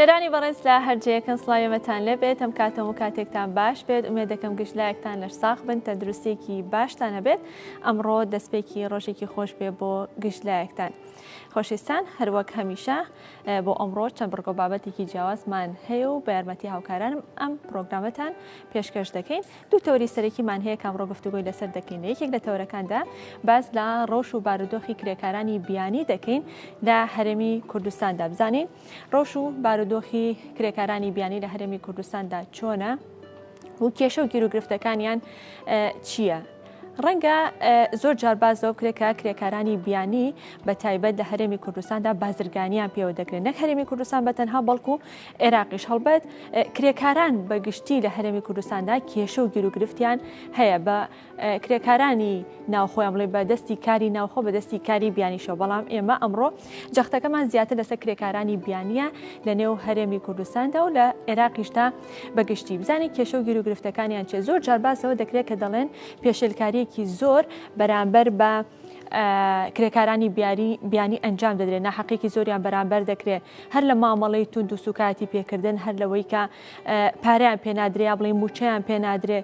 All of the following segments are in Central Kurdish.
بینەرانی بەڕێز لە هەر جێیەکەن سڵاوی ئێمەتان لێ بێت ئەم کاتەم و کاتێکتان باش بێت ئومێد دەکەم گشت لایەکتان لەش ساغ بن تەندروستیەکی باشتان هەبێت ئەمڕۆ دەستپێکی ڕۆژێکی خۆش بێ بۆ گشت لایەکتان خۆشەویستان هەروەک هەمیشە بۆ ئەمڕۆ چەند بڕگە و بابەتێکی جیاوازمان هەیە و بە یارمەتی هاوکارانم ئەم پرۆگرامەتان پێشکەش دەکەین دوو تەوەری سەرەکیمان هەیە کە ئەمڕۆ گفتوگۆی لەسەر دەکەین لە یەکێک لە تەوەرەکاندا باس لە ڕەوش و بارودۆخی کرێکارانی بیانی دەکەین لە هەرێمی کوردستاندا بزانین ڕەوش و بارودۆخی کرێکارانی بیانی لە هەرێمی کوردستاندا چۆنە و کێشە و گیروگرفتەکانیان چییە؟ ڕەنگە زۆر جار باس لەوە بکرێت کە کرێکارانی بیانی بە تایبەت لە هەرێمی کوردستاندا بازرگانیان پێوە دەکرێت نەک هەرێمی کوردستان بە تەنها بەڵکو عێراقیش هەڵبەت کرێکاران بە گشتی لە هەرێمی کوردستاندا کێشە و گیروگرفتیان هەیە بە کرێکارانی ناوخۆیان بڵێ بە دەستی کاری ناوخۆ بە دەستی کاری بیانیشەوە بەڵام ئێمە ئەمڕۆ جەختەکەمان زیاتر لەسەر کرێکارانی بیانیە لە نێو هەرێمی کوردستاندا و لە عێراقیشدا بە گشتی بزانین کێشە و گیروگرفتەکانیان چیە زۆر جار باس لەوە دەکرێت کە دەڵێن پێشێلکاریەکی زۆر بەرامبەر بە کرێکارانی بیاری بیانی ئەنجام دەدرێت ناحەقێکی زۆریان بەرامبەر دەکرێت هەر لە مامەڵەی توند و سوکایەتی پێکردن هەر لەوەی کە پارەیان پێنادرێ یا بڵێ موچەیان پێنادرێ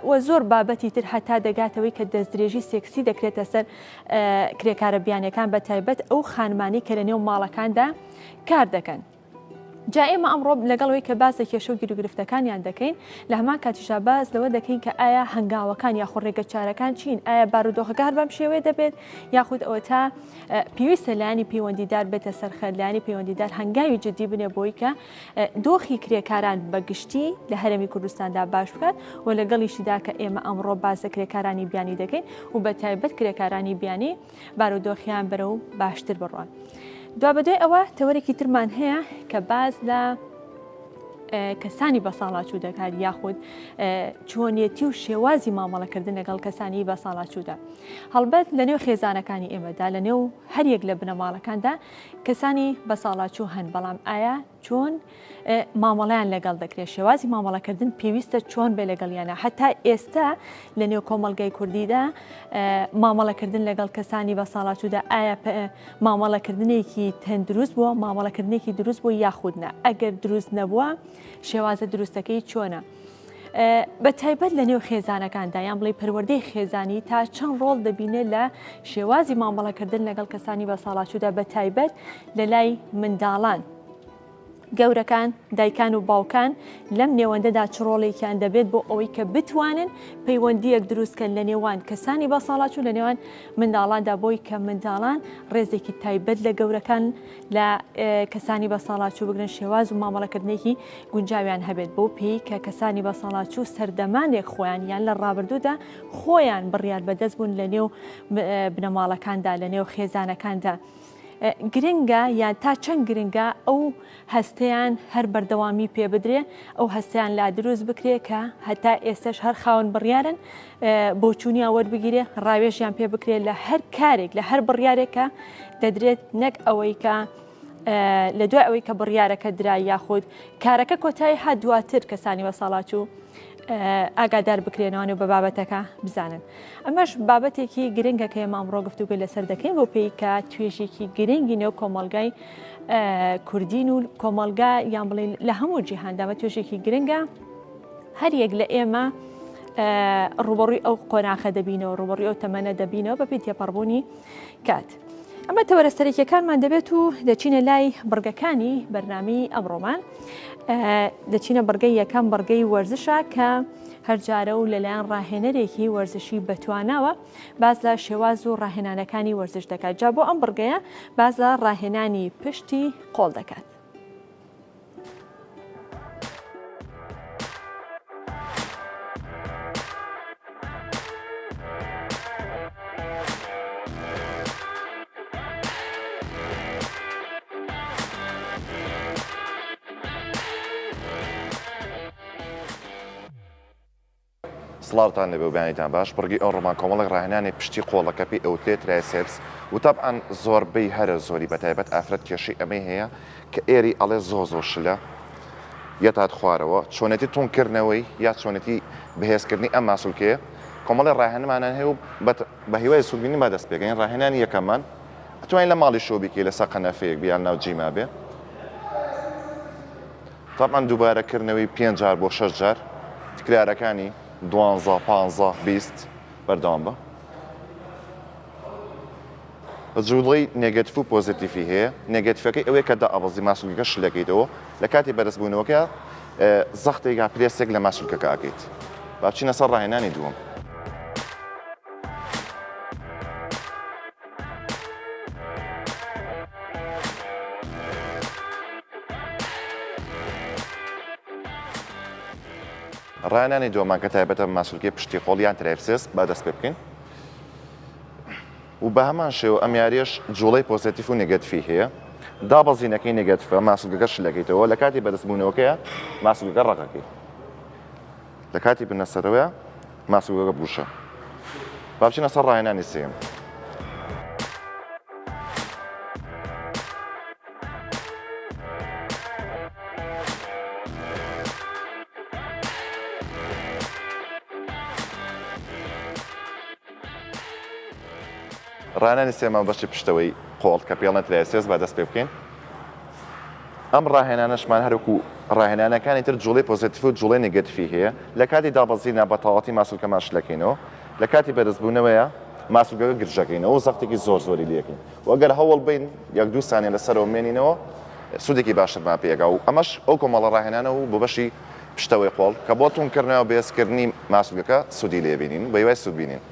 و زۆر بابەتی تر هەتا دەگاتەوەی کە دەستدرێژی سێکسی دەکرێتە سەر کرێکارە بیانەکان بە تایبەت ئەو خانمانی کە لە نێو ماڵەکاندا کار دەکەن. جا ئێمە ئەمڕۆ لەگەڵ ئەوەی کە باس لە کێشە و گیروگرفتەکانیان دەکەین، لە هەمان کاتیشدا باس لەوە دەکەین کە ئایا هەنگاوەکان یاخود ڕێگەچارەکان چین؟ ئایا بارودۆخەکە هەر بەم شێوەیە دەبێت یاخود ئەوەتا پێویستە لایەنی پەیوەندیدار بێتە سەرخەت، لایەنی پەیوەندیدار هەنگاوی جدی بنێ بۆی کە دۆخی کرێکاران بە گشتی لە هەرێمی کوردستاندا باش بکات و لەگەڵیشیدا کە ئێمە ئەمڕۆ باس لە کرێکارانی بیانی دەکەین و بە تایبەت کرێکارانی بیانی بارودۆخیان بەرەو باشتر بڕۆن. دوابەدوای ئەوە تەوەرێکی ترمان هەیە کە باس لە کەسانی بەساڵاچوو دەکات یاخود چۆنیەتی و شێوازی مامەڵەکردن لەگەڵ کەسانی بەساڵاچوودا هەڵبەت لە نێو خێزانەکانی ئێمەدا لە نێو هەریەک لە بنەماڵەکاندا کەسانی بەساڵاچوو هەن بەڵام ئایا چۆن مامەڵەیان لەگەڵ دەکرێت شێوازی مامەڵەکردن پێویستە چۆن بێ لەگەڵیانە هەتا ئێستا لە نێو کۆمەڵگای کوردیدا مامەڵەکردن لەگەڵ کەسانی بە ساڵاچوودا ئایا مامەڵەکردنێکی تەندروست بووە مامەڵەکردنێکی دروست بوو یاخودنا ئەگەر دروست نەبووە شێوازە دروستەکەی چۆنە؟ بە تایبەت لە نێو خێزانەکاندا یان بڵێ پەروەردەی خێزانی تا چەند ڕۆڵ دەبینێت لە شێوازی مامەڵەکردن لەگەڵ کەسانی بە ساڵاچوودا بە تایبەت لە لای منداڵان. گەورەکان، دایکان و باوکان لەم نێوەندەدا چ ڕۆڵێکیان دەبێت بۆ ئەوەی کە بتوانن پەیوەندییەک دروست کەن لە نێوان کەسانی بەساڵاچوو لە نێوان منداڵاندا بۆی کە منداڵان ڕێزێکی تایبەت لە گەورەکان لە کەسانی بەساڵاچوو بگرن شێواز و مامەڵەکردنێکی گونجاویان هەبێت بۆ پێی کە کەسانی بەساڵاچوو سەردەمانێک خۆیان یان لە ڕابردوودا خۆیان بڕیار بەدەست بوون لە نێو بنەماڵەکاندا لە نێو خێزانەکاندا. گرنگە یان تا چەند گرنگە ئەو هەستەیان هەر بەردەوامی پێ بدرێ ئەو هەستیان لا دروست بکرێ کە هەتا ئێستش هەر خاوەن بڕیارن بۆچوونیان وەربگیرێ ڕاوێژیان پێ بکرێت لە هەر کارێک لە هەر بڕیارێک کە دەدرێت نەک ئەوەی کە لە دوای ئەوەی کە بڕیارەکە درا یاخود کارەکە کۆتایی هات دواتر کەسانی بەساڵاچوو ئاگادار بکرێنەوە و بە بابەتەکە بزانن. ئەمەش بابەتێکی گرنگە کە ئێمە ئەمڕۆ گفتوگۆی لەسەر دەکەین بۆ پێی کە توێژێکی گرنگی نێو کۆمەڵگای کوردین و کۆمەڵگا یان بڵێن لە هەموو جیهاندا بە توێژێکی گرنگە هەر یەک لە ئێمە ڕوبەڕووی ئەو قۆناخە دەبینەوە ڕوبەڕووی ئەو تەمەنە دەبینەوە بەپێی تێپەڕبوونی کات. ئەمە تەوەرە سەرەکیەکانمان دەبێت و دەچینە لای بڕگەکانی بەرنامی ئەمڕۆمان دەچینە بڕگەی یەکەم بڕگەی وەرزشە کە هەرجارە و لەلایەن ڕاهێنەرێکی وەرزشی بەتواناوە باس لە شێواز و ڕاهێنانەکانی وەرزش دەکات جا بۆ ئەم بڕگەیە باس لە ڕاهێنانی پشتی قۆڵ دەکات. سڵاوتان لێبێ و بەیانیتان باش بڕگەی ئەوڕۆمان کۆمەڵێک ڕاهێنانی پشتی قۆڵە کە پێی ئەوترێت triceps و تەبعەن زۆربەی هەرە زۆری بەتایبەت ئافرەت کێشەی ئەمەی هەیە کە ئێری ئەڵێ زۆر زۆر شلە یەتات خوارەوە چۆنێتی توند کردنەوەی یا چۆنێتی بەهێزکردنی ئەم ماسولکەیە کۆمەڵێ ڕاهێنمانان هەیە و بە هیوای سوودبینین با دەست پێکەین ڕاهێنانی یەکەممان ئەتوانین لە ماڵی شۆ بیکەی لەسەر قەنەفەیەک بێ یان ناو جیما بێ. تەبعەن دووبارە کردنەوەی پێنج جار بۆ شەش جار، تکرارەکانی دوانزە، پانزە، 20 بەردەوام بە. جوڵەی negative و positive ی هەیە، negative ەکەی ئەوەیە کە دائەبەزی ماسولکەکە شلەکەیتەوە، لە کاتی بەرزبوونەوەکە زەختێک یا پرێسێک لە ماسولکەکە ئەکەیت. با بچینە سەر ڕاهێنانی دووەم. ڕاهێنانی دووەمان کە تایبەتە بە ماسولکەی پشتی قۆڵ یان triceps با دەست پێ بکەین. و بە هەمان شێوە ئەم یاریەش جوڵەی positive و negative ی هەیە. دابەزینەکەی negative ە، ماسولکەکە شلەکەیتەوە، لە کاتی بەرزبوونەوەکەیە ماسولکەکە ڕەقەکەی. لە کاتی بردنە سەرەوەیە ماسولکەکە بگوشە. با بچینە سەر ڕاهێنانی سێیەم. ڕاهێنانی سێمان بەشی پشتەوەی قۆڵ کە پێڵنە triceps با دەست پێ بکەین. ئەم ڕاهێنانەشمان هەروەکو ڕاهێنانەکانی تر جوڵەی positive و جوڵەی negative ی هەیە. لە کاتی دابەزینا بە تەواوەتی ماسولکەمان شلەکەینەوە، لە کاتی بەرزبوونەوەیا ماسولکەکە گرژەکەینەوە و زەختێکی زۆر زۆری لێکەین و ئەگەر هەوڵ بەین یەک دوو سانیە لەسەرەوە بمێنینەوە سوودێکی باشترمان پێ ئەگا و ئەمەش ئەو کۆمەڵە ڕاهێنانە و بۆ بەشی پشتەوەی قۆڵ کە بۆ توندکردنەوە و بەهێزکردنی ماسولکەکە سوودی لێ بینین و بەهیوای سوود بینین.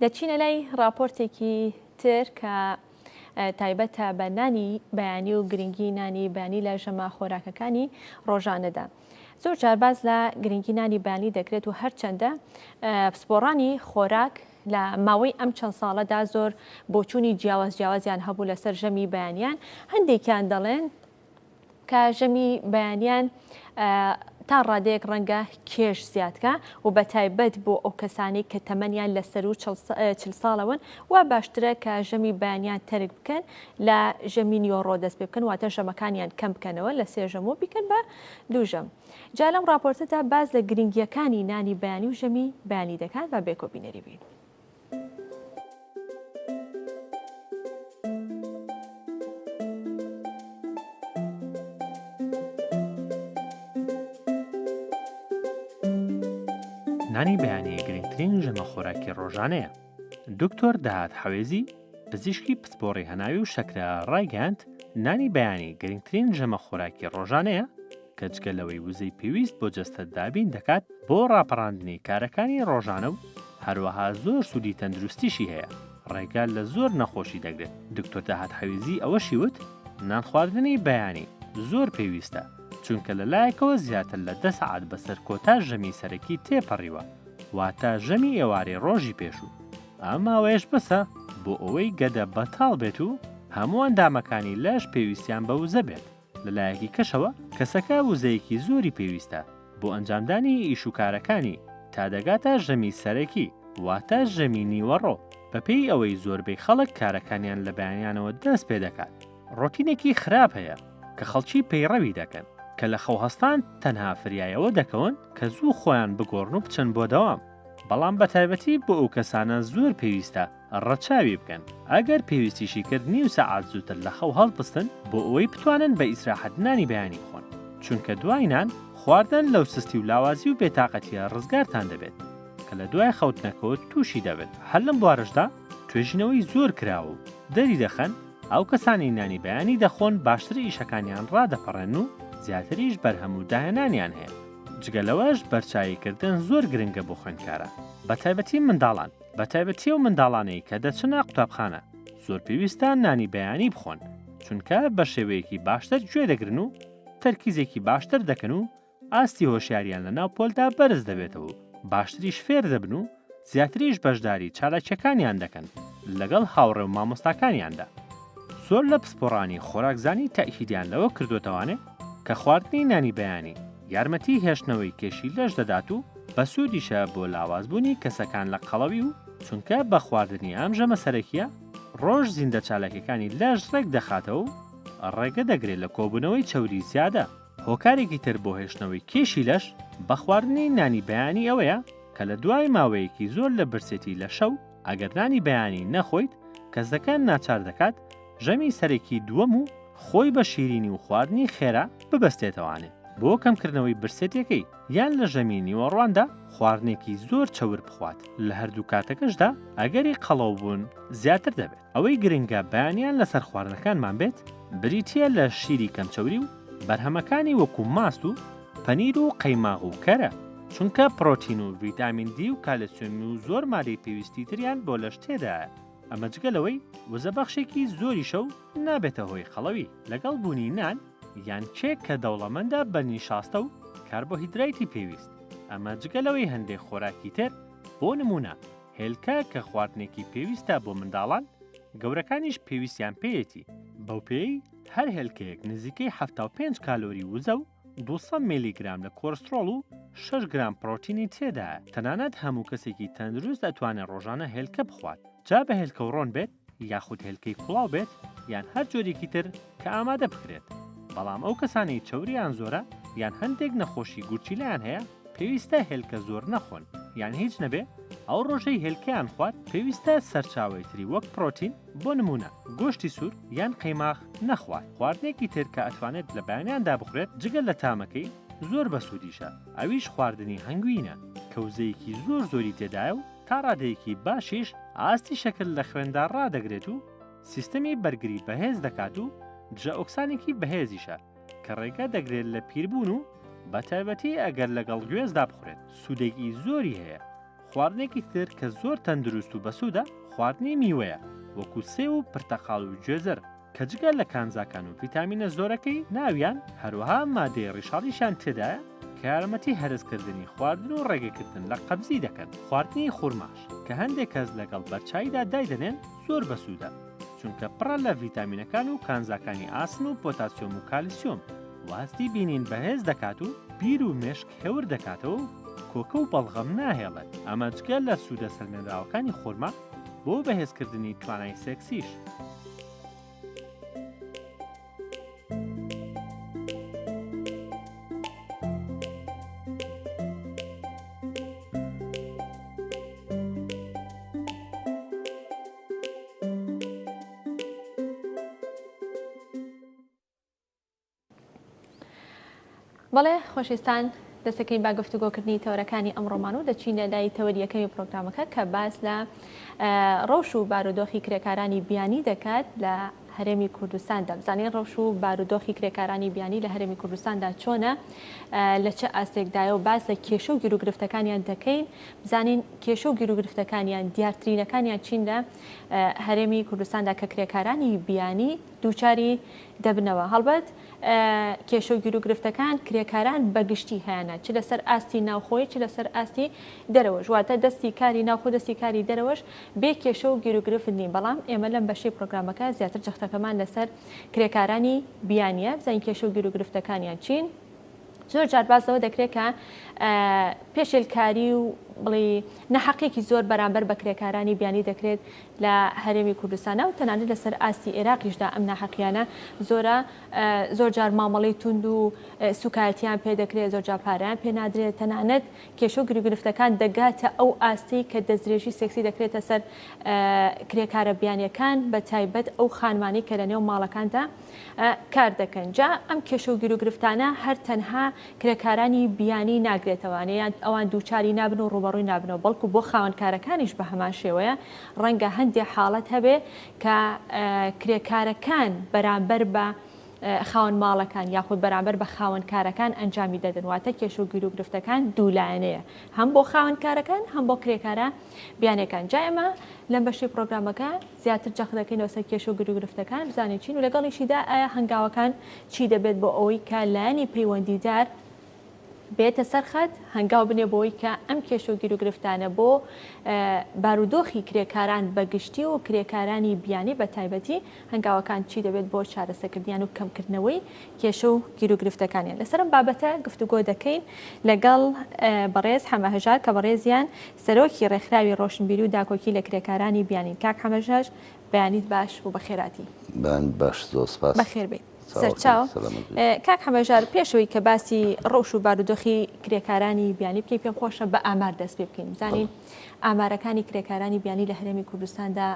دەچینە لای ڕاپۆرتێکی تر کە تایبەتە بە نانی بەیانی و گرنگی نانی بەیانی لە ژەمە خۆراکەکانی ڕۆژانەدا. زۆر جار باس لە گرنگی نانی بەیانی دەکرێت و هەرچەندە پسپۆڕانی خۆراک لە ماوەی ئەم چەند ساڵەدا زۆر بۆچوونی جیاواز جیاوازیان هەبوو لەسەر ژەمی بەیانیان، هەندێکیان دەڵێن کە ژەمی بەیانیان تا ڕادەیەک ڕەنگە کێش زیادکا و بە تایبەت بۆ ئەو کەسانەی کە تەمەنیان لە سەروو چل ساڵەوەن وا باشترە کە ژەمی بەیانیان تەرک بکەن لە ژەمی نیۆڕۆ دەست پێ بکەن واتە ژەمەکانیان کەم بکەنەوە لە سێ ژەم و بیکەن بە دوو ژەم. جا لەم ڕاپۆرتەدا باس لە گرنگییەکانی نانی بەیانی و ژەمی بەیانی دەکات با بێکۆ بینەری بین. نانی بەیانی گرنگترین ژەمە خۆراکی ڕۆژانەیە. دکتۆر داهات حەوێزی، پزیشکی پسپۆڕی هەناوی و شەکرە ڕایگەیاند، نانی بەیانی گرنگترین ژەمە خۆراکی ڕۆژانەیە کە جگە لەوەی وزەی پێویست بۆ جەستە دابین دەکات بۆ ڕاپەڕاندنی کارەکانی ڕۆژانە و هەروەها زۆر سوودی تەندروستیشی هەیە، ڕێگە لە زۆر نەخۆشی دەگرێت. دکتۆر داهات حەویزی ئەوەشی وت، نانخواردنی بەیانی زۆر پێویستە، چونکە لە لایەکەوە زیاتر لە دە سەعات بەسەر کۆتا ژەمی سەرەکی تێپەڕیوە، واتە ژەمی ئێوارەی ڕۆژی پێشوو، ئەم ماوەیەش بەسە بۆ ئەوەی گەدە بەتاڵ بێت و هەموو ئەندامەکانی لەش پێویستیان بە وزە بێت. لە لایەکی کەشەوە کەسەکە وزەیەکی زۆری پێویستە بۆ ئەنجامدانی ئیش و کارەکانی تا دەگاتە ژەمی سەرەکی واتە ژەمی نیوەڕۆ، بەپێی ئەوەی زۆربەی خەڵک کارەکانیان لە بەیانیانەوە دەست پێ دەکات. ڕۆتینێکی خراپ هەیە کە خەڵکی پەیڕەوی دەکەن کە لە خەو هەستان تەنها فریای ئەوە دەکەون کە زوو خۆیان بگۆڕن و بچن بۆ دەوام، بەڵام بەتایبەتی بۆ ئەو کەسانە زۆر پێویستە ڕەچاوی بکەن، ئەگەر پێویستیشی کرد نیو سەعات زووتر لە خەو هەڵبستن بۆ ئەوەی بتوانن بە ئیسراحەت نانی بەیانی بخۆن، چونکە دوای نان خواردن لەو سستی و لاوازی و بێتاقەتیە ڕزگارتان دەبێت کە لە دوای خەوتنەکەوە تووشی دەبن، هەر لەم بوارەشدا توێژینەوەی زۆر کراوە و دەری دەخەن ئەو کەسانەی نانی بەیانی دەخۆن باشتر ئیشەکانیان ڕادەپەڕێنن و زیاتریش بەرهەم و داهێنانیان هەیە، جگە لەوەش بەرچایی کردن زۆر گرنگە بۆ خوێندکاران بەتایبەتی منداڵان. بەتایبەتی ئەو منداڵانەی کە دەچنە قوتابخانە زۆر پێویستە نانی بەیانی بخۆن چونکە بە شێوەیەکی باشتر گوێ دەگرن و تەرکیزێکی باشتر دەکەن و ئاستی هۆشیاریان لە ناو پۆلدا بەرز دەبێتەوە و باشتریش فێر دەبن و زیاتریش بەشداری چالاکیەکانیان دەکەن لەگەڵ هاوڕێ و مامۆستاکانیاندا. زۆر لە پسپۆڕانی خۆراکزانی تەئکیدیان لەوە کردۆتەوانێ کە خواردنی نانی بەیانی یارمەتی هێشتنەوەی کێشی لەش دەدات و بەسوودیشە بۆ لاوازبوونی کەسەکان لە قەڵەوی و. چونکە بە خواردنی ئەم ژەمە سەرەکییە ڕۆژ زیندە چالاکیەکانی لەش ڕێک دەخاتەوە و ڕێگە دەگرێت لە کۆبوونەوەی چەوری زیادە. هۆکارێکی تر بۆ هێشتنەوەی کێشی لەش بە خواردنی نانی بەیانی ئەوەیە کە لە دوای ماوەیەکی زۆر لە برسێتی لە شەو ئەگەر نانی بەیانی نەخۆیت کەسەکە ناچار دەکات ژەمی سەرەکی دووەم و خۆی بە شیرینی و خواردنی خێرا ببەستێتەوانێ بۆ کەمکردنەوەی برسێتیەکەی یان لە ژەمی نیوەڕواندا خواردنێکی زۆر چەور بخوات لە هەردوو کاتەکەشدا ئەگەری قەڵەوبوون زیاتر دەبێت. ئەوەی گرنگە بەیانیان لەسەر خواردنەکانمان بێت بریتییە لە شیری کەم چەوری و بەرهەمەکانی وەکو ماست و پەنیر و قەیماغ و کەرە، چونکە پڕۆتین و ڤیتامین دی و کالسیۆم و زۆر مادەی پێویستی تریان بۆ لەش تێدایە، ئەمە جگە لەوەی وزەبەخشێکی زۆریشە و نابێتە هۆی قەڵەوی. لەگەڵ بوونی نان یان کێک کە دەوڵەمەندە بە نیشاستە و کاربۆهیدرایتی پێویست، ئەمە جگە لەوەی هەندێک خۆراکی تر بۆ نموونە هێلکە کە خواردنێکی پێویستە بۆ منداڵان، گەورەکانیش پێویستیان پێیەتی، بەوپێیەی هەر هێلکەیەک نزیکەی 75 کالۆری وزە و 200 میلیگرام لە کۆرسترۆڵ و 6 گرام پرۆتینی تێدایە، تەنانەت هەموو کەسێکی تەندروست ئەتوانێت ڕۆژانە هێلکە بخوات، جا بە هێلکە و ڕۆن بێت یاخود هێلکەی کوڵاو بێت یان هەر جۆرێکی تر کە ئامادە بکرێت، بەڵام ئەو کەسانەی چەوریان زۆرە یان هەندێک نەخۆشی گورچیلەیان هەیە پێویستە هێلکە زۆر نەخۆن یان هیچ نەبێ ئەو ڕۆژەی هێلکەیان خوارد پێویستە سەرچاوەی تری وەک پرۆتین بۆ نمونە گۆشتی سوور یان قەیماخ نەخوات. خواردنێکی تر کە ئەتوانێت لە بەیانیاندا بخورێت جگە لە تامەکەی زۆر بەسوودیشە ئەویش خواردنی هەنگوینە کە وزەیەکی زۆر زۆری تێدایە و تا ڕادەیەکی باشیش ئاستی شەکر لە خوێندا ڕادەگرێت و سیستەمی بەرگری بەهێز دەکات و دژە ئۆکسانێکی بەهێزیشە کە ڕێگە دەگرێت لە پیربوون و بە تایبەتی ئەگەر لەگەڵ گوێزدا بخورێت سوودێکی زۆری هەیە. خواردنێکی تر کە زۆر تەندروست و بەسوودە خواردنی میوەیە وەکو سێو و پرتەقاڵ و گوێزەر کە جگە لە کانزاکان و ڤیتامینە زۆرەکەی ناویان هەروەها مادەی ڕیشاڵیشیان تێدایە کە یارمەتی هەرسکردنی خواردن و ڕێگەکردن لە قەبزی دەکەن. خواردنی خورماش کە هەندێک کەس لەگەڵ بەرچاییدا دایدەنێن زۆر بەسوودە چونکە پڕە لە ڤیتامینەکان و کانزاکانی ئاسن و پۆتاسیۆم و کالیسیۆم و هەستی بینین بەهێز دەکات و بیر و مێشک هێور دەکاتەوە و کۆکە و بەڵغەم ناهێڵێت، ئەمە جگە لە سوودە سەلمێنراوەکانی خورما بۆ بەهێزکردنی توانای سێکسیش. بەڵێ خۆشویستان دەستەکەین با گفتوگۆکردنی تەوەرەکانی ئەمڕۆمان و دەچینە لای تەوەری یەکەمی پرۆگرامەکە کە باس لە ڕەوش و بارودۆخی کرێکارانی بیانی دەکات لە هەرێمی کوردستاندا بزانین ڕەوش و بارودۆخی کرێکارانی بیانی لە هەرێمی کوردستاندا چۆنە لە چ ئاستێکدایە و باس لە کێشە و گیروگرفتەکانیان دەکەین بزانین کێشە و گیروگرفتەکانیان دیارترینەکانیان چین لە هەرێمی کوردستاندا کە کرێکارانی بیانی دووچاری دەبنەوە. هەڵبەت کێشە و گیروگرفتەکان کرێکاران بە گشتی هەیانە چ لەسەر ئاستی ناوخۆیی چ لەسەر ئاستی دەرەوەش واتە دەستی کاری ناوخۆ دەستی کاری دەرەوەش بێ کێشە و گیروگرفت نین بەڵام ئێمە لەم بەشەی پرۆگرامەکە زیاتر جەختەکەمان لەسەر کرێکارانی بیانیە بزانین کێشە و گیروگرفتەکانیان چین. زۆر جار باس لەوە دەکرێت کە پێشێلکاری و بڵێ نەحەقیەکی زۆر بەرامبەر بە کرێکارانی بیانی دەکرێت لە هەرێمی کوردستانە و تەنانەت لەسەر ئاستی عێراقیشدا ئەم ناحەقیانە زۆرە زۆر جار مامەڵەی توند و سوکایەتیان پێ دەکرێت زۆر جار پارەیان پێ نادرێت تەنانەت کێشە و گیروگرفتەکان دەگاتە ئەو ئاستی کە دەستدرێژی سێکسی دەکرێتە سەر کرێکارە بیانیەکان بە تایبەت ئەو خانمانەی کە لە نێو ماڵەکاندا کار دەکەن جا ئەم کێشە و گیروگرفتانە هەر تەنها کرێکارانی بیانی ناگرێتەوە یان ئەوان دووچاری نابن و ڕووبەڕووی نابنەوە بەڵکو بۆ خاوەنکارەکانیش بە هەمان شێوەیە ڕەنگە هەندێ حاڵەت هەبێ کە کرێکارەکان بەرامبەر بە خاوەن ماڵەکان یاخود بەرامبەر بە خاوەنکارەکان ئەنجامی دەدەن واتە کێشە و گیروگرفتەکان دوولایەنەیە هەم بۆ خاوەنکارەکان هەم بۆ کرێکارە بیانەکان جا ئێمە لەم بەشەی پرۆگرامەکە زیاتر جەخت دەکەینەوە سەر کێشە و گیروگرفتەکان بزانین چین و لەگەڵیشیدا ئایا هەنگاوەکان چی دەبێت بۆ ئەوەی کە لایەنی پەیوەندیدار. بێتە سەر خەت، هەنگاو بنێ بۆی کە ئەم کێشە و گیروگرفتانە بۆ بارودۆخی کرێکاران بە گشتی و کرێکارانی بیانی بە تایبەتی هەنگاوەکان چی دەبێت بۆ چارەسەکردنیان و کەمکردنەوەی کێشە و گیروگرفتەکانیان. لەسەر ئەم بابەتە گفتوگۆ دەکەین لەگەڵ بەڕێز حەمە هەژار کە بەڕێزیان سەرۆکی ڕێکخراوی ڕۆشنبیری و داکۆکی لە کرێکارانی بیانین. کاک حەمە هەژار بەیانیت باش و بەخێراتی. بەیانیت باش زۆر سپاس. بەخێر بێیت. سەرچاو. کاک حەمەژار پێشەوەی کە باسی ڕەوش و بارودۆخی کرێکارانی بیانی بکەین پێم خۆشە بە ئامار دەست پێ بکەین بزانین ئامارەکانی کرێکارانی بیانی لە هەرێمی کوردستاندا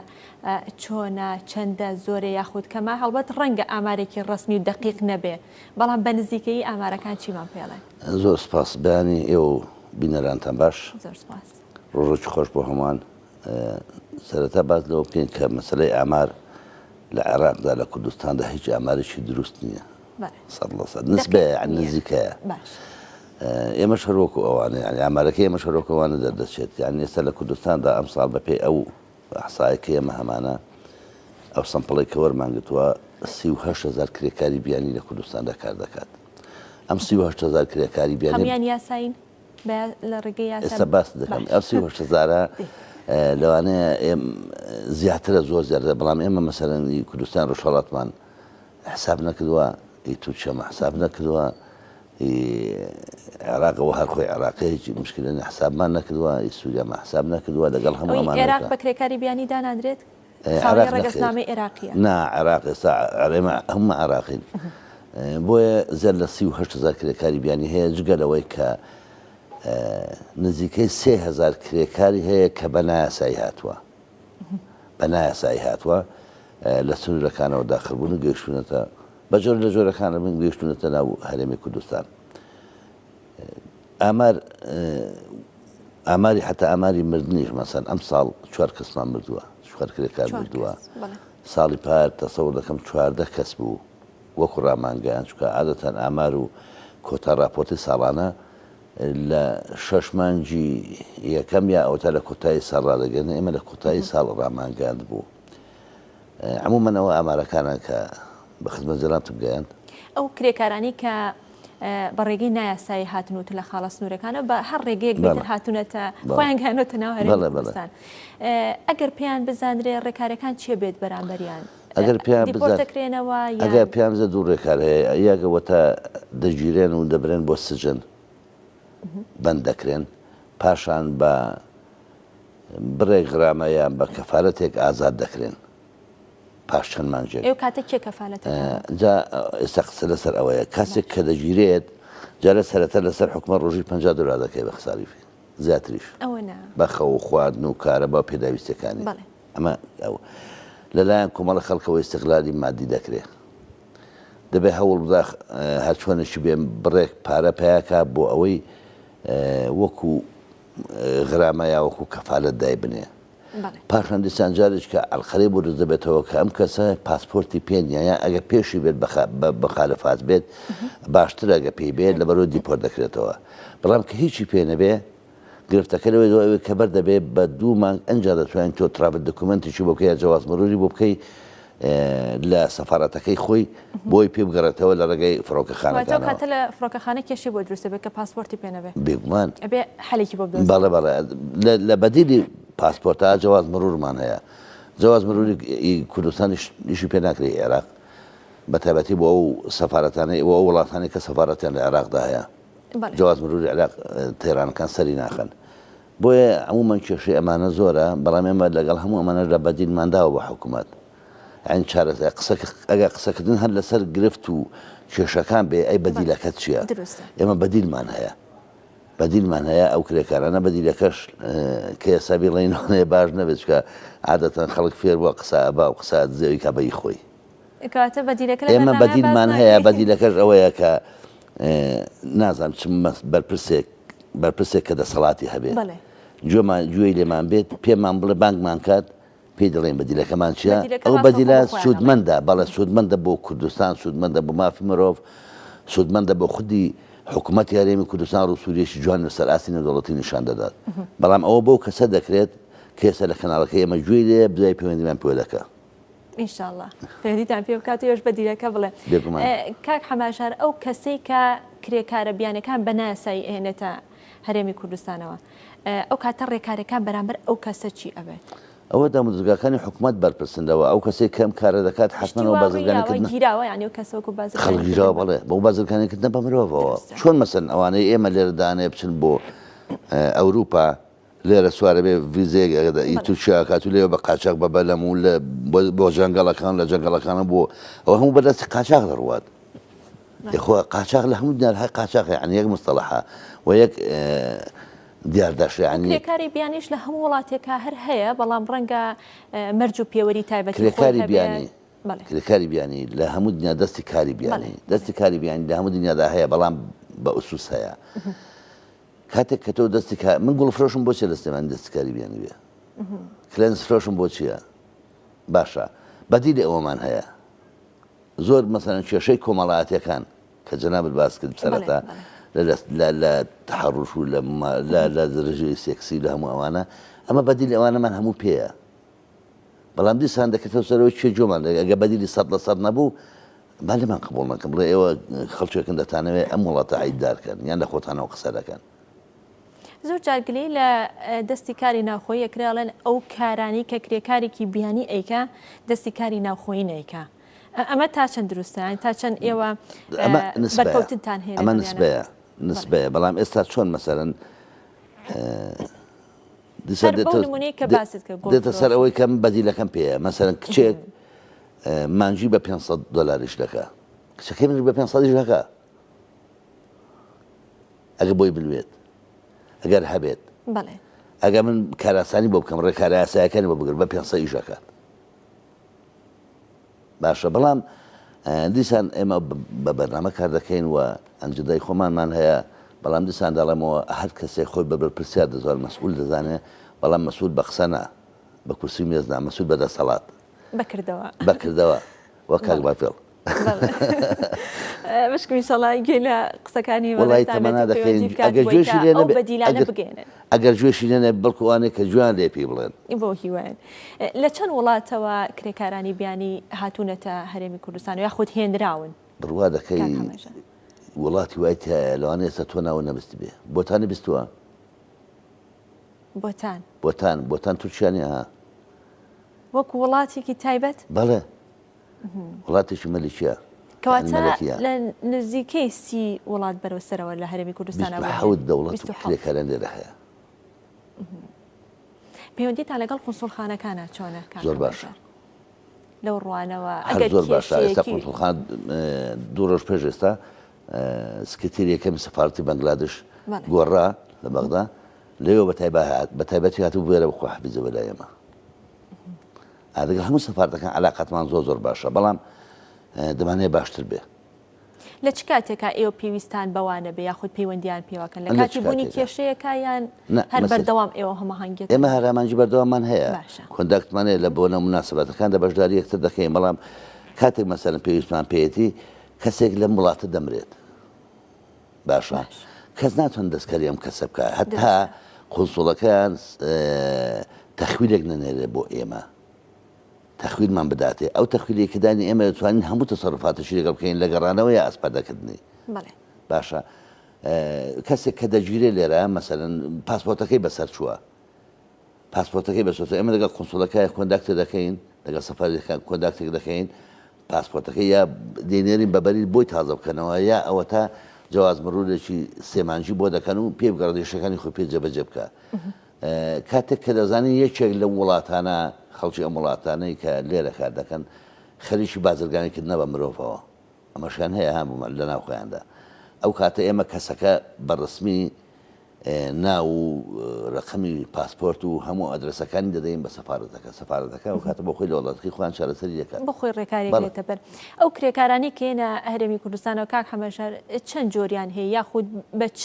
چۆنە چەندە زۆرە یاخود کەمە هەڵبەت ڕەنگە ئامارێکی ڕەسمی و دەقیق نەبێ بەڵام بە نزیکەیی ئامارەکان چیمان پێڵێن؟ زۆر سپاس بەیانی ئێوە و بینەرانتان باش. زۆر سپاس. ڕۆژێکی خۆش بۆ هەمووان. سەرەتا باس لەوە بکەین کە مەسەلەی ئامار لە عێراقدا لە کوردستاندا هیچ ئامارێکی دروست نییە 100% نسبەیە یان نزیکەیە ئێمەش هەر وەکو ئەوانە یانی ئامارەکەی ئێمەش هەر وەکو ئەوانە دەردەچێت یانی ئێستا لە کوردستاندا ئەمساڵ بەپێی ئەو ئەحسایە کە ئێمە هەمانە ئەو sample ەی کە وەرمان گرتووە 38 هەزار کرێکاری بیانی لە کوردستاندا کار دەکات ئەم 38 هەزار کرێکاری بیانی هەموویان یاسایین؟ لە ڕێگەی یاسا ئێستا باست دەکەم ئەو 38 هەزارە لەوانەیە ئێم زیاترە زۆر زیاترە بەڵام ئێمە مەسەلەن کوردستان ڕۆژهەڵاتمان حساب نەکردووە ئی تورکیامان حساب نەکردووە ئی عێراقەوە هەر خۆی عێراقی هیچ مشکلە نیە حسابمان نەکردووە ئی سووریامان حساب نەکردووە لەگەڵ هەموو ئەوەی ئەمانە عێراق بە کرێکاری بیانی دانانرێت؟ عێراق خاوەنی ڕەگەزنامەی عێراقییە. نا عێراق ئێستا ئێمە هەموو عێراقین بۆیە زیاد لە 38 هەزار کرێکاری بیانی هەیە جگە لەوەی کە نزیکەی 3000 کرێکاری هەیە کە بە نایاسایی هاتووە بە نایاسایی هاتووە لە سنوورەکانەوە داخل بوون و گەیشتوونەتە بە جۆر لە جۆرەکانە بن گەیشتوونەتە ناو هەرێمی کوردستان ئامار ئاماری حتا ئاماری مردنیش مەسەن ئەم ساڵ چوار کەسمان مردووە چوار کرێکار مردووە ساڵی پار تەسەور دەکەم 14 کەس بوو وەکو ڕامانگەیان چکە عادەتەن ئامار و کۆتا راپۆرتی ساڵانە لە شەش مانگی یەکەم یا ئەوتا لە کۆتایی ساڵ ڕادەگەن ئێمە لە کۆتایی ساڵ ڕامانگەیاند بوو عموما ئەوە ئامارەکانە کە بە خزمەت جەنابتم گەیاند. ئەو کرێکارانەی کە بە ڕێگەی نایاسایی هاتنوت لە خاڵە سنوورەکانەوە بە هەر ڕێگەیەک بێتر هاتوونەتە خۆیان گەیاندووەتە ناو هەرێمی کوردستان ئەگەر پێیان بزانرێ ڕێکارەکان چییە بێت بەرامبەریان؟ ئەگەر پێیان deport دەکرێنەوە یان؟ ئەگەر پێیان بزانرێ دوو ڕێکار هەیە یەک ئەوەتا دەگیرێن و دەبرێن بۆ سجن بەند دەکرێن پاشان بە بڕێک غرامە یان بە کەفالەتێک ئازاد دەکرێن پاش چەند مانگێک. ئەو کاتە کێ کەفالەت دەکات؟ جا ئێستا قسە لەسەر ئەوەیە کەسێک کە دەگیرێت جا لە سەرەتا لەسەر حکومە ڕۆژی 50 دۆلار دەکەی بە خساری زیاتریش ئەوە نا بە خەو و خواردن و کارەبا و پێداویستیەکانی بەڵێ. ئەمە ئەو لەلایەن کۆمەڵە خەڵکەوە ئیستغلالی مادی دەکرێ دەبێ هەوڵ بدا هەرچۆنێکی بێ بڕێک پارە پەیاکا بۆ ئەوەی وەکو غرامە یا وەکو کەفالەت دایبنێ. پاشان دیسان جارێک کە ئەلقەرەی بۆ دروست دەبێتەوە کە ئەم کەسە پاسپۆرتی پێ نییە یان ئەگەر پێشی بێت بە مخالفات بێت باشترە ئەگە پێی بێت لەبەرەوە deport دەکرێتەوە بەڵام کە هیچی پێ نەبێ گرفتەکە لەوەی دوای ئەوەی کە بەر دەبێ بە دوو مانگ ئەنجا دەتوانین تۆ travel document ێکی بۆ بکەی یا جواز مروری بۆ بکەی لە سەفارەتەکەی خۆی بۆی پێ بگەڕێتەوە لە ڕێگەی فڕۆکەخانەکانەوە. واتە ئەو کاتە لە فڕۆکەخانە کێشەی بۆ دروست دەبێت کە پاسپۆرتی پێ نەبێ. بێگومان. ئەبێ حەلێکی بۆ بدۆزنەوە. بەڵێ بەڵێ لە بەدیلی پاسپۆرتا جواز مرورمان هەیە. جواز مروری کوردستانیش ئیشی پێ ناکرێ عێراق بە تایبەتی بۆ ئەو سەفارەتانەی بۆ ئەو وڵاتانەی کە سەفارەتیان لە عێراقدا هەیە. جواز مروری عێراق تەیرانەکان سەری ناخەن. بۆیە عمومەن کێشەی ئەمانە زۆرە، بەڵام ئێمە لەگەڵ هەموو ئەمانەشدا بەدیلمان داوە بە حکومەت. یانی چارەسەر قسە ئەگەر قسەکردن هەر لەسەر گرفت و کێشەکان بێ ئەی بەدیلەکەت چییە؟ ئێمە بەدیلمان هەیە. بەدیلمان هەیە ئەو کرێکارانە بەدیلەکەش کە ئێستا بیڵێین لەوانەیە باش نەبێت چونکە عادەتەن خەڵک فێر بووە قسە ئەبا و قسە ئەدزێ کە بەی خۆی. کەواتە بەدیلەکە لە ئێمە بەرنامەیا باس بەدیلمان هەیە ناکەی. بەدیلەکەش ئەوەیە کە نازانم چ بەرپرسێک بەرپرسێک کە دەسەڵاتی هەبێت بەڵێ. گوێمان گوێی لێمان بێت پێمان بڵێ بانگمان کات پێی دەڵێین بەدیلەکەمان چییە بەدیلەکە ئەو ڕاستەوخۆ بەدیلە بۆ خۆیان ئەڵێن. سوودمەندە بەڵێ سوودمەندە بۆ کوردستان سوودمەندە بۆ مافی مرۆڤ سوودمەندە بۆ خودی حکوومەتی هەرێمی کوردستان ڕووسوورییەکی جوان لەسەر ئاستی نێودەوڵەتی نیشان دەدات بەڵام ئەوە بەو کەسە دەکرێت کە ئێستا لە کەناڵەکەی ئێمە گوێی لێیە دوای پەیوەندیمان پێوە دەکا. ئینشاءاللە پەیوەندیتان پێ بکات و ئێوەش بەدیلەکە بڵێ. بێگومان. کاک حەماژار ئەو کەسەی کە کرێکارە بیانەکان بە نایاسایی ئەهێنێتە هەرێمی کوردستانەوە ئەو کاتە ڕێکارەکان بەرامبەر ئەو کەسە چی ئەبێت؟ ئەوە دامودەزگاکانی حکومەت بەرپرسن لەوە، ئەو کەسەی کە ئەم کارە دەکات شتی حەتمەن ئەو وا ڕووی بازرگانی یاوە کردنە گیراوە یانی ئەو کەسە وەکو خەڵک بازرگانی گیراوە کردن بە بەڵێ بۆ بازرگانی کردنە بە مرۆڤەوە دروستە. چۆن مەسەلەن ئەوانەی ئێمە لێرە دانێ بچن بۆ ئەوروپا لێرە سوارەبێ ڤیزەیەک ی بەڵێ. تورکیا ئەکات و لێوە بە قاچاخ بە بەلەم و لە بۆ جەنگەڵەکان لە جەنگەڵەکانە بۆ ئەوە هەموو بەدەستی قاچاخ دەڕوات بەڵێ. خۆ قاچاخ لە هەموو دنیا هەر قاچاخە یعنی یەک مستەڵەحە و یەک دیاردەشە یعنی کرێکاری بیانیش لە هەموو وڵاتێکا هەر هەیە بەڵام ڕەنگە مەرج و پێوەری تایبەتی خۆی کرێکاری هەبێت بیانی بەڵێ. کرێکاری بیانی لە هەموو دنیا دەستی کاری بەڵێ بیانی بەڵێ. دەستی کاری بیانی لە هەموو دنیادا هەیە بەڵام بە ئوسوس هەیە کاتێک کە تۆ دەستی کار من گوڵ فرۆشم بۆ چیە لە سلێمانی دەستی کاری بیانی بێ کلێنس فرۆشم بۆ چییە باشە بەدیلی ئەوەمان هەیە زۆر مەسەلەن کێشەی کۆمەڵایەتیەکان کە جەنابت باس کرد سەرەتا لە تحرش و لە درژەی سێکسی لە هەموو ئەوانە ئەمە بەدیلی ئەوانەمان هەموو پێیە بەڵام دیسان دەکرێتەوە سەرەوەی کێ گوێمان دەگات ئەگەر بەدیلی 100% نەبوو با لێمان قبوڵ نەکەن بڵێ ئێوە خەڵکێکن دەتانەوێت ئەم وڵاتە عەیبدار کەن یان لە خۆتانەوە قسە دەکەن. زۆر جار گلەیی لە دەستی کاری ناوخۆیی ئەکرێ ئەڵێن ئەو کارانەی کە کرێکارێکی بیانی ئەیکا دەستی کاری ناوخۆیی نایکا ئەمە تا چەند دروستە یانی تا چەند ئێوە ئەمە نسبەیە بەرکەوتنتان هەیە ئەمە لەگەڵیانە؟ نسبەیە نسبەیە بەڵام ئێستا چۆن مەسەلەن دیسان هەر بەو دێتە نمونەی کە دێ باست کرد گوڵ دێتە سەر فرۆش ئەوەی کە من بەدیلەکەم پێیە مەسەلەن کچێک مانگی بە 500 دۆلاریش دەکا کچەکەی منیش بە 500 یش دەکا ئەگەر بۆی بلوێت ئەگەر هەبێت بەڵێ ئەگەر من کاراسانی بۆ بکەم ڕێکارە یاسایەکانی بۆ بگرم بە 500 ئیش دەکات باشە بەڵام دیسان ئێمە بە بەرنامە کار دەکەین و ئەنجدای خۆمانمان هەیە بەڵام دیسان دەڵێمەوە هەر کەسێک خۆی بە بەرپرسیار دەزان مەسئول دەزانێ بەڵام مەسئول بە قسە نا بە کورسی مێز نا مەسئول بە دەسەڵات بەکردەوە بەکردەوە وەک کاک بافێڵ بشکم ئینشەڵا گوێ لە قسەکانی وەڵی بەڕێزتان تەمەنا بێت و دەکەین پەیوەندی بکات ئەگەر بۆی گوێشی کە لێ ئەو نەبێ بەدیلانە ئەگەر بگەێنن ئەگەر گوێشی لێ نەبێ بەڵکو ئەوانەی کە گوێیان لێ پێی بڵێن بۆ هیوایان لە چەند وڵاتەوە کرێکارانی بیانی هاتوونەتە هەرێمی کوردستان و یاخود هێنراون بڕوا دەکەی کاک حەمەژان؟ وڵاتی وای تایە لەوانەیە ئێستا تۆ ناوت نەبیستبێ بۆتانی بیستووە؟ بۆتان بۆتان بۆتان تورکیا نییە ها وەکو وڵاتێکی تایبەت؟ بەڵێ وڵاتێکی مەلیکیە کەواتە لە نزیکەی سی وڵات بەرەو سەرەوە لە هەرێمی کوردستان 27 دەوڵەت و کرێکاران لێرە هەیە. پەیوەندیتان لەگەڵ قونسوڵخانەکانە چۆنە؟ زۆر باشە. لەو ڕوانەوە ئەگەر زۆر باشە ئێستا قونسوڵخان دوو ڕۆژ پێش ئێستا سکرتێری یەکەمی سەفارەتی بەنگلادش گۆڕا لە بەغدا لەوێ بە تایبەتی هاتوو بێرە بخوا حەفیزە بەلای ئێمە. لەگەڵ هەموو سەفارەتەکان عەلاقاتمان زۆر زۆر باشە بەڵام دەمانەوێت باشتر بێ. لە چ کاتێکا ئێوە پێویستان بەوانە بێ یاخود پەیوەندیان پێوەکەن لە کاتی بوونی کێشەیەکا یان هەر بەردەوام ئێوە هەماهەنگیەکەن؟ ئێمە هەرامانجی بەردەواممان هەیە contact مان هەیە لە بۆنە موناسبەتەکاندا بەشداری یەکتر دەکەین بەڵام کاتێک مەسەلەن پێویستمان پێیەتی کەسێک لەم وڵاتە دەمرێت باشە کەس ناتوان دەستکاری ئەم کەسە بکە هەتا قونسوڵەکەیان تەخویلێک نەنێرێ بۆ ئێمە تەخویلمان بداتێ ئەو تەخویلەی کە دانی ئێمە دەتوانین هەموو تەسەروفاتەشی لەگەڵ بکەین لە گەڕانەوە یا ئەسپەردەکردنی باشە کەسێک کە دەگیرێ لێرە مەسەلەن پاسپۆرتەکەی بەسەر چووە پاسپۆرتەکەی بەسەر ئێمە لەگەڵ قونسوڵەکە contact ێ دەکەین لەگەڵ سەفەرەکان contact ێک دەکەین پاسپۆرتەکەی یا دەینێرین بە بەرید بۆی تازە بکەنەوە یا ئەوەتا جواز مرورێکی سێمانجی بۆ دەکەن و پێی بگەڕێت ئیشەکانی خۆی پێ جێبەجێ بکە کاتێک کە دەزانین یەکێک لەو وڵاتانە خەڵکی ئەم وڵاتانەی کە لێرە کار دەکەن خەریکی بازرگانی کردنە بە مرۆڤەوە ئەمەشیان هەیە ها لە ناو خۆیاندا ئەو کاتە ئێمە کەسەکە بە ڕسمی ناو و رەقەمی پاسپۆرت و هەموو ئەدرەسەکانی دەدەین بە سەفارەتەکە، سەفارەتەکە ئەو کاتە بۆ خۆی لە وڵاتەکەی خۆیان چارەسەری دەکات. بۆ خۆی ڕێکارێک بەڵێ. دێتە بەر. ئەو کرێکارانەی کە یەنە هەرێمی کوردستانەوە کاک حەمەژار چەند جۆریان هەیە یاخود بە چ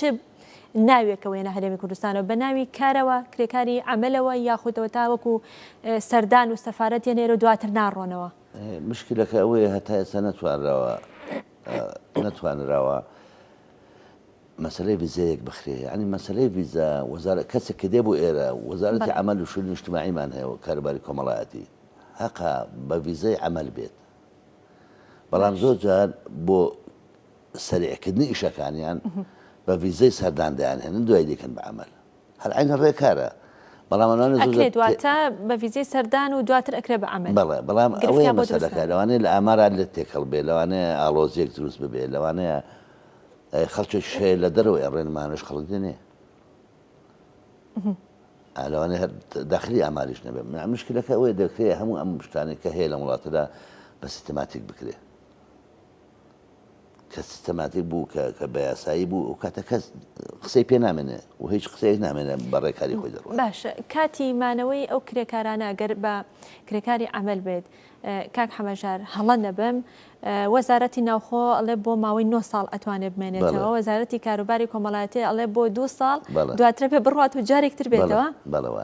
ناوێکەوە یەنە هەرێمی کوردستانەوە بە ناوی کارەوە کرێکاری عەمەلەوە یاخود ئەوە تا وەکو سەردان و سەفارەت یەنە ئێرە و دواتر ناڕۆنەوە؟ مشکلەکە ئەوەیە هەتا ئێستا نەتوانراوە نەتوانراوە مەسەلەی ڤیزە یەک بخرێ یانی مەسەلەی ڤیزە وەزارەت کەسێک کە دێ بۆ ئێرە وەزارەتی عەمەل و شوونی ئیجتماعیمان هەیە و کاروباری کۆمەڵایەتی. هەقە بە ڤیزەی عەمەل بێت بەڵام زۆر جار بۆ سەریعکردنی ئیشەکانیان بە ڤیزەی سەردان دەیانهێنن دوای دەیکەن بە عەمەل. هەر عەینە ڕێکارە بەڵام ئەوانە زۆر ئەکرێت واتە بە ڤیزەی سەردان و دواتر ئەکرێت بە عەمەل. بەڵێ بەڵام ئەوەیە مەسەلەکە لەوانەیە لە ئامارا لێت تێکەڵ بێ لەوانەیە ئاڵۆزیەک دروست ببێ لەوانەیە خەڵکێکیش هەیە لە دەرەوەی ئەم ڕێنمانەش خەڵک دێنێ لەوانەیە هەر داخلی ئاماریش نەبێ مشکلەکە ئەوەیە دەکرێت هەموو ئەم شتانێک کە هەیە لەم وڵاتەدا بە سیستەماتیک بکرێ کە سیستەماتیک بوو کە کە بە یاسایی بوو ئەو کاتە کەس قسەی پێ نامێنێ و هیچ قسەیەک نامێنێ بە ڕێکاری خۆی دەڕوات. باشە کاتی مانەوەی ئەو کرێکارانە گەر بە کرێکاری عەمەل بێت کاک حەمەژار هەڵە نەبم وەزارەتی ناوخۆ ئەڵێ بۆ ماوەی 9 ساڵ ئەتوانێت بمێنێتەوە وەزارەتی کاروباری کۆمەڵایەتی ئەڵێ بۆ دوو ساڵ دواترە پێ بڕات و جارێک تر بێتەوە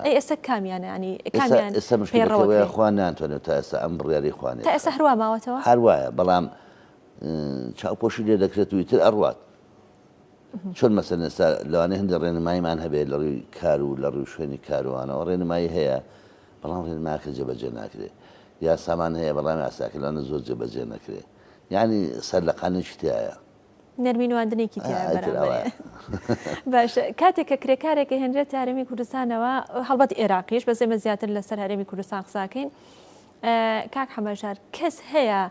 ئەی ئێستا کامیانە ینی کامیان ئێستا مشکلەکەوەیە خوا ناتوانێت تا ئێستا ئەم بڕیاری خوانێت تا ئێستا هەروا ماوەتەوە هەر وایە بەڵام چاوپۆشی لێ دەکرێت و ئیتر ئەڕوات. چۆن مەسەلەن ئێستا لەوانەیە هەندێک ڕێنماییمان هەبێت لە ڕووی کار و لە ڕووی شوێنی کاروانەوە ڕێنمایی هەیە بەڵام ڕێنماکە جێبەجێ ناکرێت. یاسامان هەیە بەڵام یاساکە لەوانە زۆر جێبەجێ نەکرێت. یعنی سەرلەقانێکی تایە. نەرمی نواندنێکی تایە بەرامبەر. باشە کاتێک کە کرێکارێک هێنرێتە هەرێمی کوردستانەوە هەڵبەت ئێراقیش بەس ئێمە زیاتر لەسەر هەرێمی کوردستان قساکەین کاک حەمەژار کەس هەیە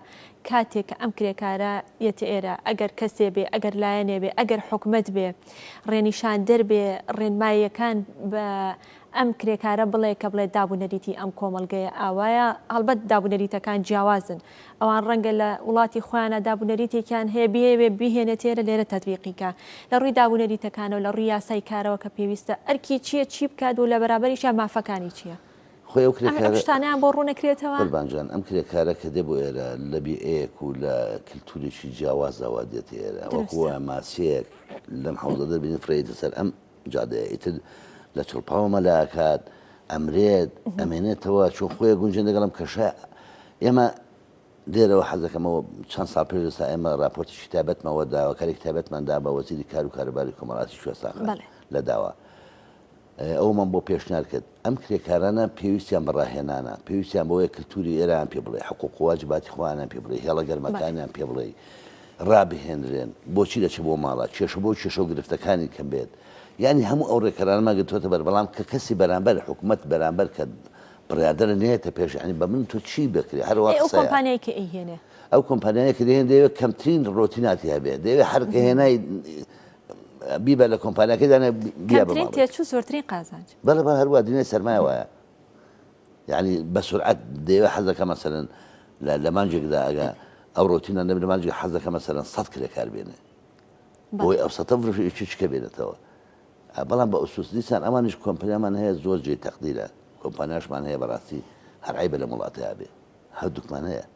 کاتێک کە ئەم کرێکارە یەتە ئێرە ئەگەر کەسێ بێ ئەگەر لایەنێ بێ ئەگەر حکومەت بێ ڕێنیشاندەر بێ ڕێنماییەکان بە ئەم کرێکارە بڵێ کە بڵێ دابونەریتی ئەم کۆمەڵگەیە ئاوایە هەڵبەت دابونەریتەکان جیاوازن ئەوان ڕەنگە لە وڵاتی خۆیانە دابونەریتێکیان هەیە بیەوێ بیهێنێت ئێرە لێرە تەتبیقی کا لە ڕووی دابونەریتەکانەوە لە ڕووی یاسای کارەوە کە پێویستە ئەرکی چییە چی بکات و لە بەرابەریشیا مافەکانی چییە؟ خۆی ئەو کرێکارە ئەم شتانەیان بۆ ڕوونەکرێتەوە؟ قوربان جان ئەم کرێکارە کە دێ بۆ ئێرە لە بیئەیەک و لە کلتورێکی جیاوازەوە دێتە ئێرە وەکو وایە ماسیەک لەم حەوزە دەربێنی فڕێیتە سەر ئەم جادەیە ئیتر لە چڵپاوە مەلا ئەکات ئەمرێت ئەمێنێتەوە چۆن خۆی گونجێن لەگەڵ ئەم کەشە ئێمە لێرەوە حەز دەکەمەوە چەند ساڵ پێش ئێستا ئێمە راپۆرتێکی تایبەتمەوە داواکاریکی تایبەتمان دا بە وەزیری کار و کاروباری کۆمەڵاتی کوێستان خان لە داوا ئەوەمان بۆ پێشنیار کرد، ئەم کرێکارانە پێویستیان بە ڕاهێنانە، پێویستیان بەوەیە کلتوری ئێرەیان پێ بڵێی، حقوق و واجباتی خۆیانیان پێ بڵێی، هێڵە گەرمەکانیان پێ بڵێی، ڕابهێنرێن، بۆچی دەچێ بۆ ماڵە، کێشە بۆ کێشە و گرفتەکانی کەم بێت. یانی هەموو ئەو ڕێکارانەمان گرتووەتە بەر، بەڵام کە کەسی بەرامبەر، حکومەت بەرامبەر کە بڕیاردەرە نەیەتە پێش، یانی بە من تۆ چی بکرێ، هەر وا ئەی ئەو قسەیە. کۆمپانیای کە ئەیهێنێ؟ ئەو کۆمپانیایە کە دەیهێنێ دەیەوێ کەمترین ڕۆتیناتی هەبێ، دەیەوێ هەر کە هێنای بیبە لە کۆمپانیاکەی دانێ بیا بە کەمترین ماڵێک. تێچوو زۆرترین قازانج. بەڵێ بەڵێ هەروا دنیای سەرمایە وایە یعنی بە سورعەت دەیەوێ حەز دەکا مەسەلەن لە لە مانگێکدا ئەگە ئەو ڕۆتینە نەبێ لە مانگێک حەز دەکا مەسەلەن سەد کرێکار بێنێ بەڵێ. بۆی ئەو سەتە فرۆشی یەکێکی کە بێنێتەوە بەڵام بە ئوسوس دیسان ئەوانیش کۆمپانیامان هەیە زۆر جێی تەقدیرە کۆمپانیاشمان هەیە بەڕاستی هەر عەیبە لەم وڵاتەیا بێ هەردووکمان هەیە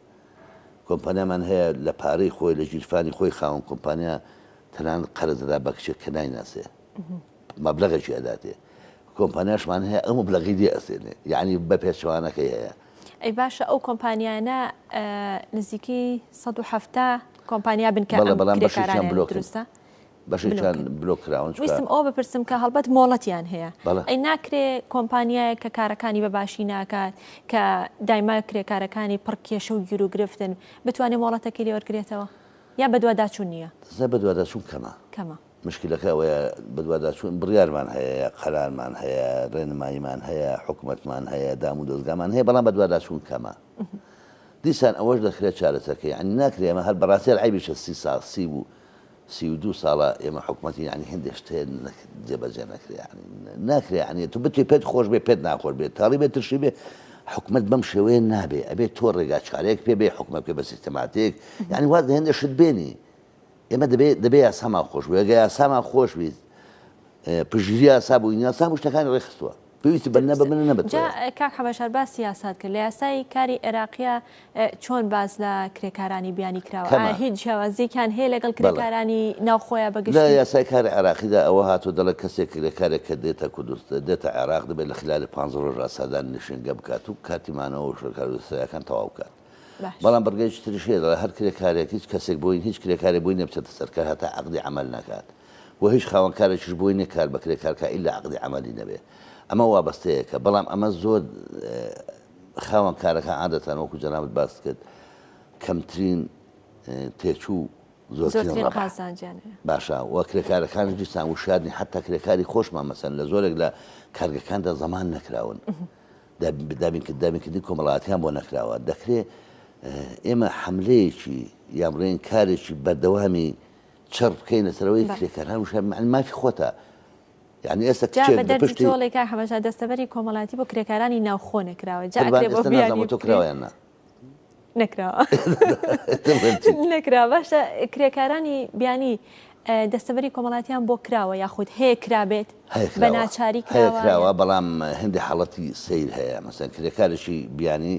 کۆمپانیامان هەیە لە پارەی خۆی لە گیرفانی خۆی خاوەن کۆمپانیا تەنانەت قەرز دەدا بە کچێک کە نایناسێ مەبلەغێکی ئەداتێ کۆمپانیاشمان هەیە ئەو مەبلەغی لێ ئەسێنێ یعنی بە پێچەوانەکەی هەیە. ئەی باشە ئەو کۆمپانیانە نزیکەی 170 کۆمپانیا بن کە بەڵێ ئەم بەڵام بەشێکیان کرێکارانیان بلۆکن دروستە؟ بەشێکیان بلۆکن. بلۆک کراون چونکە ویستم ئەوە بپرسم کە هەڵبەت مۆڵەتیان هەیە بەڵێ. ئەی ناکرێ کۆمپانیایەک کە کارەکانی بە باشی ناکات کە دایما کرێکارەکانی پڕ کێشە و گیروگرفتن بتوانێ مۆڵەتەکەی لێ وەرگرێتەوە؟ یا بەدواداچوون نییە؟ دەزای بەدواداچوون کەمە. کەمە. مشکلەکە ئەوەیە بەدواداچوون بڕیارمان هەیە، قەرارمان هەیە، ڕێنماییمان هەیە، حکومەتمان هەیە، دام و دەزگامان هەیە، بەڵام بەدواداچوون کەمە. دیسان ئەوەش دەکرێت چارەسەرکەی، یانی ناکرێ ئێمە هەر بەڕاستی هەر عەیبیشە سی ساڵ، 32 ساڵە ئێمە حکومەتین یانی هەندێک شت هەیە جێبەجێ نەکرێ، یانی ناکرێ یانی تۆ بتوێ پێت خۆش بێ پێت ناخۆش بێ، تاڵی بێ ترشی بێ، حکومەت بەم شێوەیە نابێ، ئەبێ تۆ ڕێگا چارەیەک پێ بێ حکومەت بکەی بە سیستەماتیک، یانی واز لە هێندێک شت بێنی. ئێمە دەبێ دەبێ یاسامان خۆش بێ، ئەگەر یاسامان خۆش بیت پشتگیری یاسا بووین، یاسا هەموو شتەکانی ڕێکخستووە. پێویستی بە نە بە منە نە بە جا تۆیە. کاک حەمەژار باسی یاسات کرد، لە یاسای کاری عێراقیا چۆن باس لە کرێکارانی بیانی کراوە؟ کەمە. ئایا هیچ جیاوازییەکیان هەیە لەگەڵ بەڵێ. کرێکارانی ناوخۆیا بە لە گشتی؟ یاسای کاری عێراقیدا ئەوە هاتووە دەڵێت کەسێک کرێکارێک کە دێتە کوردست دێتە عێراق دەبێت لە خلالی پانزە ڕۆژدا سەردانی نشینگە بکات و کاتی مانەوە و شوێنکارو تەواو بکات. باش. بەڵام بڕگەیەکی تریش هەیە دەڵێت هەر کرێکارێک هیچ کەسێک بۆی هیچ کرێکارێک بۆی نیە بچێتە سەر کار هەتا عەقدی عەمەل نەکات. وە هیچ خاوەن کارێکیش بۆی نیە کار بە کرێکار کا ئیلا عەقدی عەمەلی نەبێ ئەمە وابەستەیەکە بەڵام ئەمە زۆر. خاوەن کارەکان عادەتەن وەکو جەنابت باست کرد کەمترین تێچوو زۆرترین قازانجیان هەیە. باشە وە کرێکارەکانیش دیسان وشیار نین حەتا کرێکاری خۆشمان مەسەن لە زۆرێک لە کارگەکاندا زەمان نەکراون دابینکردنی کۆمەڵایەتیان بۆ نەکراوە دەکرێ ئێمە حملەیەکی یان بڵێن کارێکی بەردەوامی چڕ بکەینە سەرەوەی کرێکاران وشیار مافی خۆتە یعنی ئێستا جا بە دەردی تۆڵێ کاک حەمەشا دەستەبەری کۆمەڵایەتی بۆ کرێکارانی ناوخۆ نەکراوە جا ئەکرێ بۆ بیانی تۆ کراوە یان نا نەکراوە نەکرا باشە کرێکارانی بیانی دەستەبەری کۆمەڵاتیان بۆ کراوە یاخود هەیە کرابێت بە ناچاری کراوە بەڵام هەندێک حاڵەتی سیر هەیە مەسەن کرێکارێکی بیانی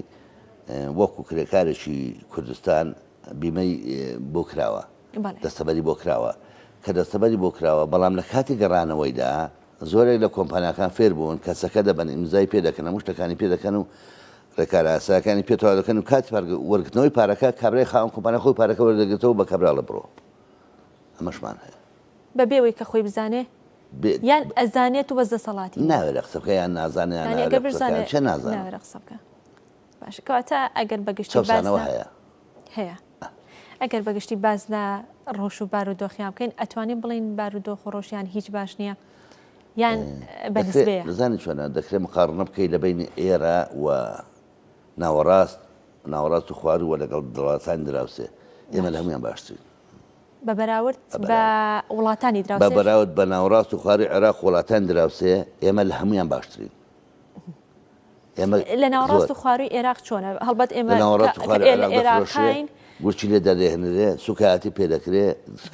وەکو کرێکارێکی کوردستان بیمەی بۆ کراوە دەستەبەری بۆ کراوە کە دەستەبەری بۆ کراوە بەڵام لە کاتی گەڕانەوەیدا زۆرێک لە کۆمپانیاکان فێر بوون کەسەکە دەبەن ئیمزای پێ دەکەن هەموو شتەکانی پێ دەکەن و ڕێکارە یاسایەکانی پێ تەواو دەکەن و کاتی وەرگرتنەوەی پارەکە کابرای خاوەن کۆمپانیا خۆی پارەکە وەردەگرێتەوە بە کابرا ئەڵێ بڕۆ ئەمەشمان هەیە. بە بێ ئەوەی کە خۆی بزانێ یان ئەزانێت و بەس دەسەڵاتی نییە؟ ناوێرێ قسە بکا یان نازانێ یان ناوێرێ قسە بکا چێ نازانم. ناوێرێ قسە بکا. باشە کەواتە ئەگەر بە گشتی باس چەوسانەوە هەیە. هەیە. ئەگەر بە گشتی باس لە ڕەوش و بارودۆخیان بکەین ئەتوانین بڵێین بارودۆخ و ڕەوشیان هیچ باش نییە یان بە نسبەیە؟ دەزانی چۆنە دەکرێت مقاڕنە بکەی لە بەینی ئێرە و ناوەڕاست ناوەڕاست و خواروو و لەگەڵ دەوڵەتانی دراوسێ ئێمە لە هەموویان باشترین. بە بەراورد بە وڵاتانی دراوسێ؟ بە بەراورد بە ناوەڕاست و خوارووی عێراق و وڵاتانی دراوسێ ئێمە لە هەموویان باشترین. لە ناوەڕاست و خوارووی ئێراق چۆنە؟ هەڵبەت ئێمە ئێراقین. گورچی لێ دەردەهێنرێ، سوکایەتی پێ دەکرێ،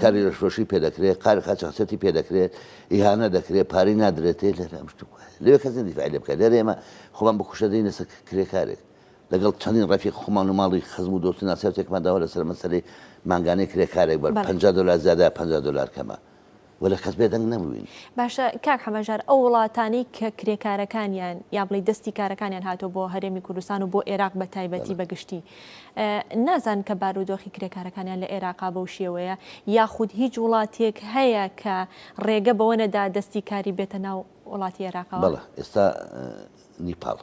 کاری لەشفرۆشی پێ دەکرێ، کاری قاچاخچێتی پێ دەکرێ، ئیهانە دەکرێ، پارەی نادرێتێ، لێرە ئەم شتە وایە. لەوێ کەس نییە دیفاعی لێ بکات. لێرە ئێمە خۆمان بکوشە دەینە سەر کرێکارێک. لەگەڵ چەندین ڕەفیق خۆمان و ماڵی خزم و دۆست و ناسیاو تێکمان داوە لەسەر مەسەلەی مانگانەی کرێکارێک بەر 50 دۆلار زیادە یا 50 دۆلار کەمە. و لە کەس بێدەنگ نەبووین. باشە کاک حەمەژار ئەو وڵاتانەی کە کرێکارەکانیان یا بڵێی دەستی کارەکانیان هاتووە بۆ هەرێمی کوردستان و بۆ ئێراق بە تایبەتی بە گشتی نازانن کە بارودۆخی کرێکارەکانیان لە ئێراقا بەو شێوەیە یاخود هیچ وڵاتێک هەیە کە ڕێگە بەوە نەدا دەستی کاری بێتە ناو وڵاتی ئێراقەوە؟ بەڵێ ئێستا نیپاڵ.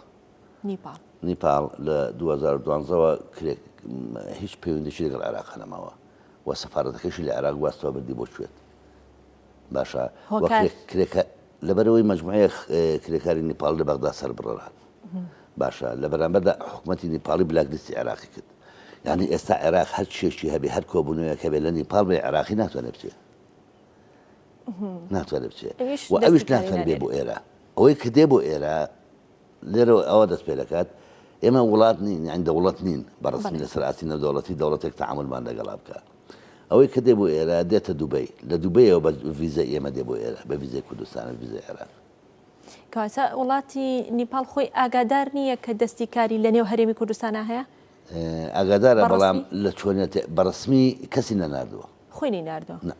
نیپاڵ. نیپاڵ لە 2012 وە کرێ هیچ پەیوەندیی لەگەڵ عێراقا نەماوە. و سەفارەتەکەشی لە عێراق گواستەوە بردی بۆ کوێت باشە کرێکە لەبەرەوەی مجموعەیە کرێکاری نیپاڵ لە بەغدا سەر بڕران باشە لە بەرامبەردا حکوومەتی نیپاڵی بلاک لیستی عێراقی کرد یعنی ئێستا عێراق هەر چێکی هەبێ هەر کۆبوونەوەیەک هەبێ لە نیپاڵ بێ عێراقی ناتوانێت بچێت ناتوانێت بچێت و ئەویش ناتوانێت بێ بۆ ئێرە ئەوەی کە دێ بۆ ئێرە لێرەوە ئەوە دەست پێ دەکات، ئێمە وڵات نین، یانی دەوڵەت نین بە ڕەسمی لەسەر ئاستی نێودەوڵەتی دەوڵەتێک تەعامولمان لەگەڵا بکا. ئەوەی کە دێ بۆ ئێرە دێتە دوبەی، لە دوبەیەوە بە ڤیزەی ئێمە دێ بۆ ئێرە، بە ڤیزەی کوردستان، بە ڤیزەی عێراق. کەواتە وڵاتی نیپاڵ خۆی ئاگادار نییە کە دەستی کاری لەنێو هەرێمی کوردستانا هەیە؟ ئاگادارە بەڵام لە چۆنیەتی بە ڕەسمی کەسی نەناردووە. خۆی نەیناردووە؟ نا.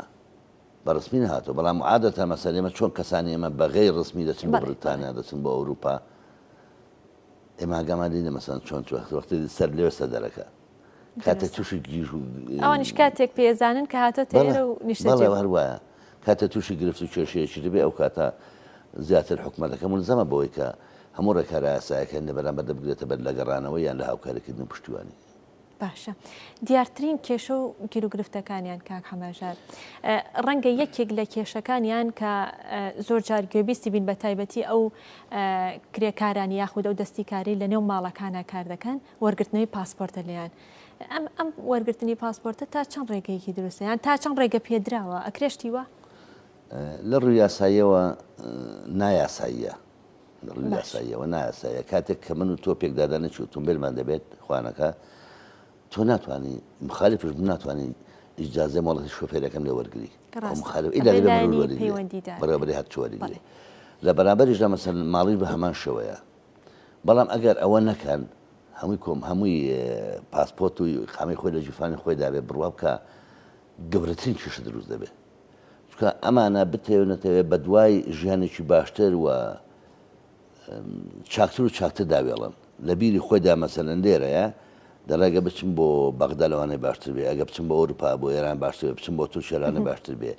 بە ڕەسمی نەهاتووە بەڵام عادەتەن مەسەلەن ئێمە چۆن کەسانی ئێمە بە غەیر ڕەسمی دەچن بۆ بریتانیا دەچن بۆ ئەوروپا ئێمە ئاگامان لێ نییە مەسەلەن چۆن چوە وەختی سەر لێوە سەر دەرەکە کاتێک تووشی گیژ و ئەوانیش کاتێک پێزانن کە هاتۆتە ئێرە و نیشتەجێ بەڵێ هەر وایە کاتێ تووشی گرفت و کێشەیەکی دەبێ ئەو کاتە زیاتر حکومەتەکە مولزەمە بەوەی کە هەموو ڕێکارە یاسایەکان لە بەرامبەر دەبگرێتە بەر لە گەڕانەوە یان لە هاوکاریکردن و پشتیوانی. باشە دیارترین کێشە و گیروگرفتەکانیان کاک حەمەژار ڕەنگە یەکێک لە کێشەکانیان کە زۆر جار گوێبیستی بین بە تایبەتی ئەو کرێکارانی یاخود ئەو دەستی کاری لە نێو ماڵەکانە کار دەکەن وەرگرتنەوەی پاسپۆرتە لێیان ئەم ئەم وەرگرتنی پاسپۆرتە تا چەند ڕێگەیەکی دروستە یان تا چەند ڕێگە پێدراوە ئەکرێشتی وە لە ڕووی یاساییەوە نایاساییە لە ڕووی یاساییەوە نایاساییە کاتێک کە من و تۆ پێکدادانێکی ئۆتۆمبیلمان دەبێت خوانەکە تۆ ناتوانانی مخالفش من ناتوانانی ئیجازە مۆڵەتی شۆفێرەکەم لێ وەرگری مخالف ئیلا بەڕێوەبەری هەر چوەری لە بەرامبەریشدا مەسەن ماڵی بە هەمان شێوەیە بەڵام ئەگەر ئەوە نەکەن هەمووی کۆم هەمووی پاسپۆرت و خامی خۆی لە ژیفانی خۆی دابێ بڕوا بکە گەورەترین کێشە دروست دەبێت چونکە ئەمانە بتەوێ نەتەوێ بەدوای ژیانێکی باشتر و چاکتر و چاکتر داوێڵن لە بیری خۆیدا مەسەلەن لێرەیە دەڵێ گە بچم بۆ بەغدا لەوانەیە باشتر بێ ئەگە بچم بۆ ئەوروپا بۆ ئێران باشتر بێ بچم بۆ تورکیا لەوانەیە باشتر بێ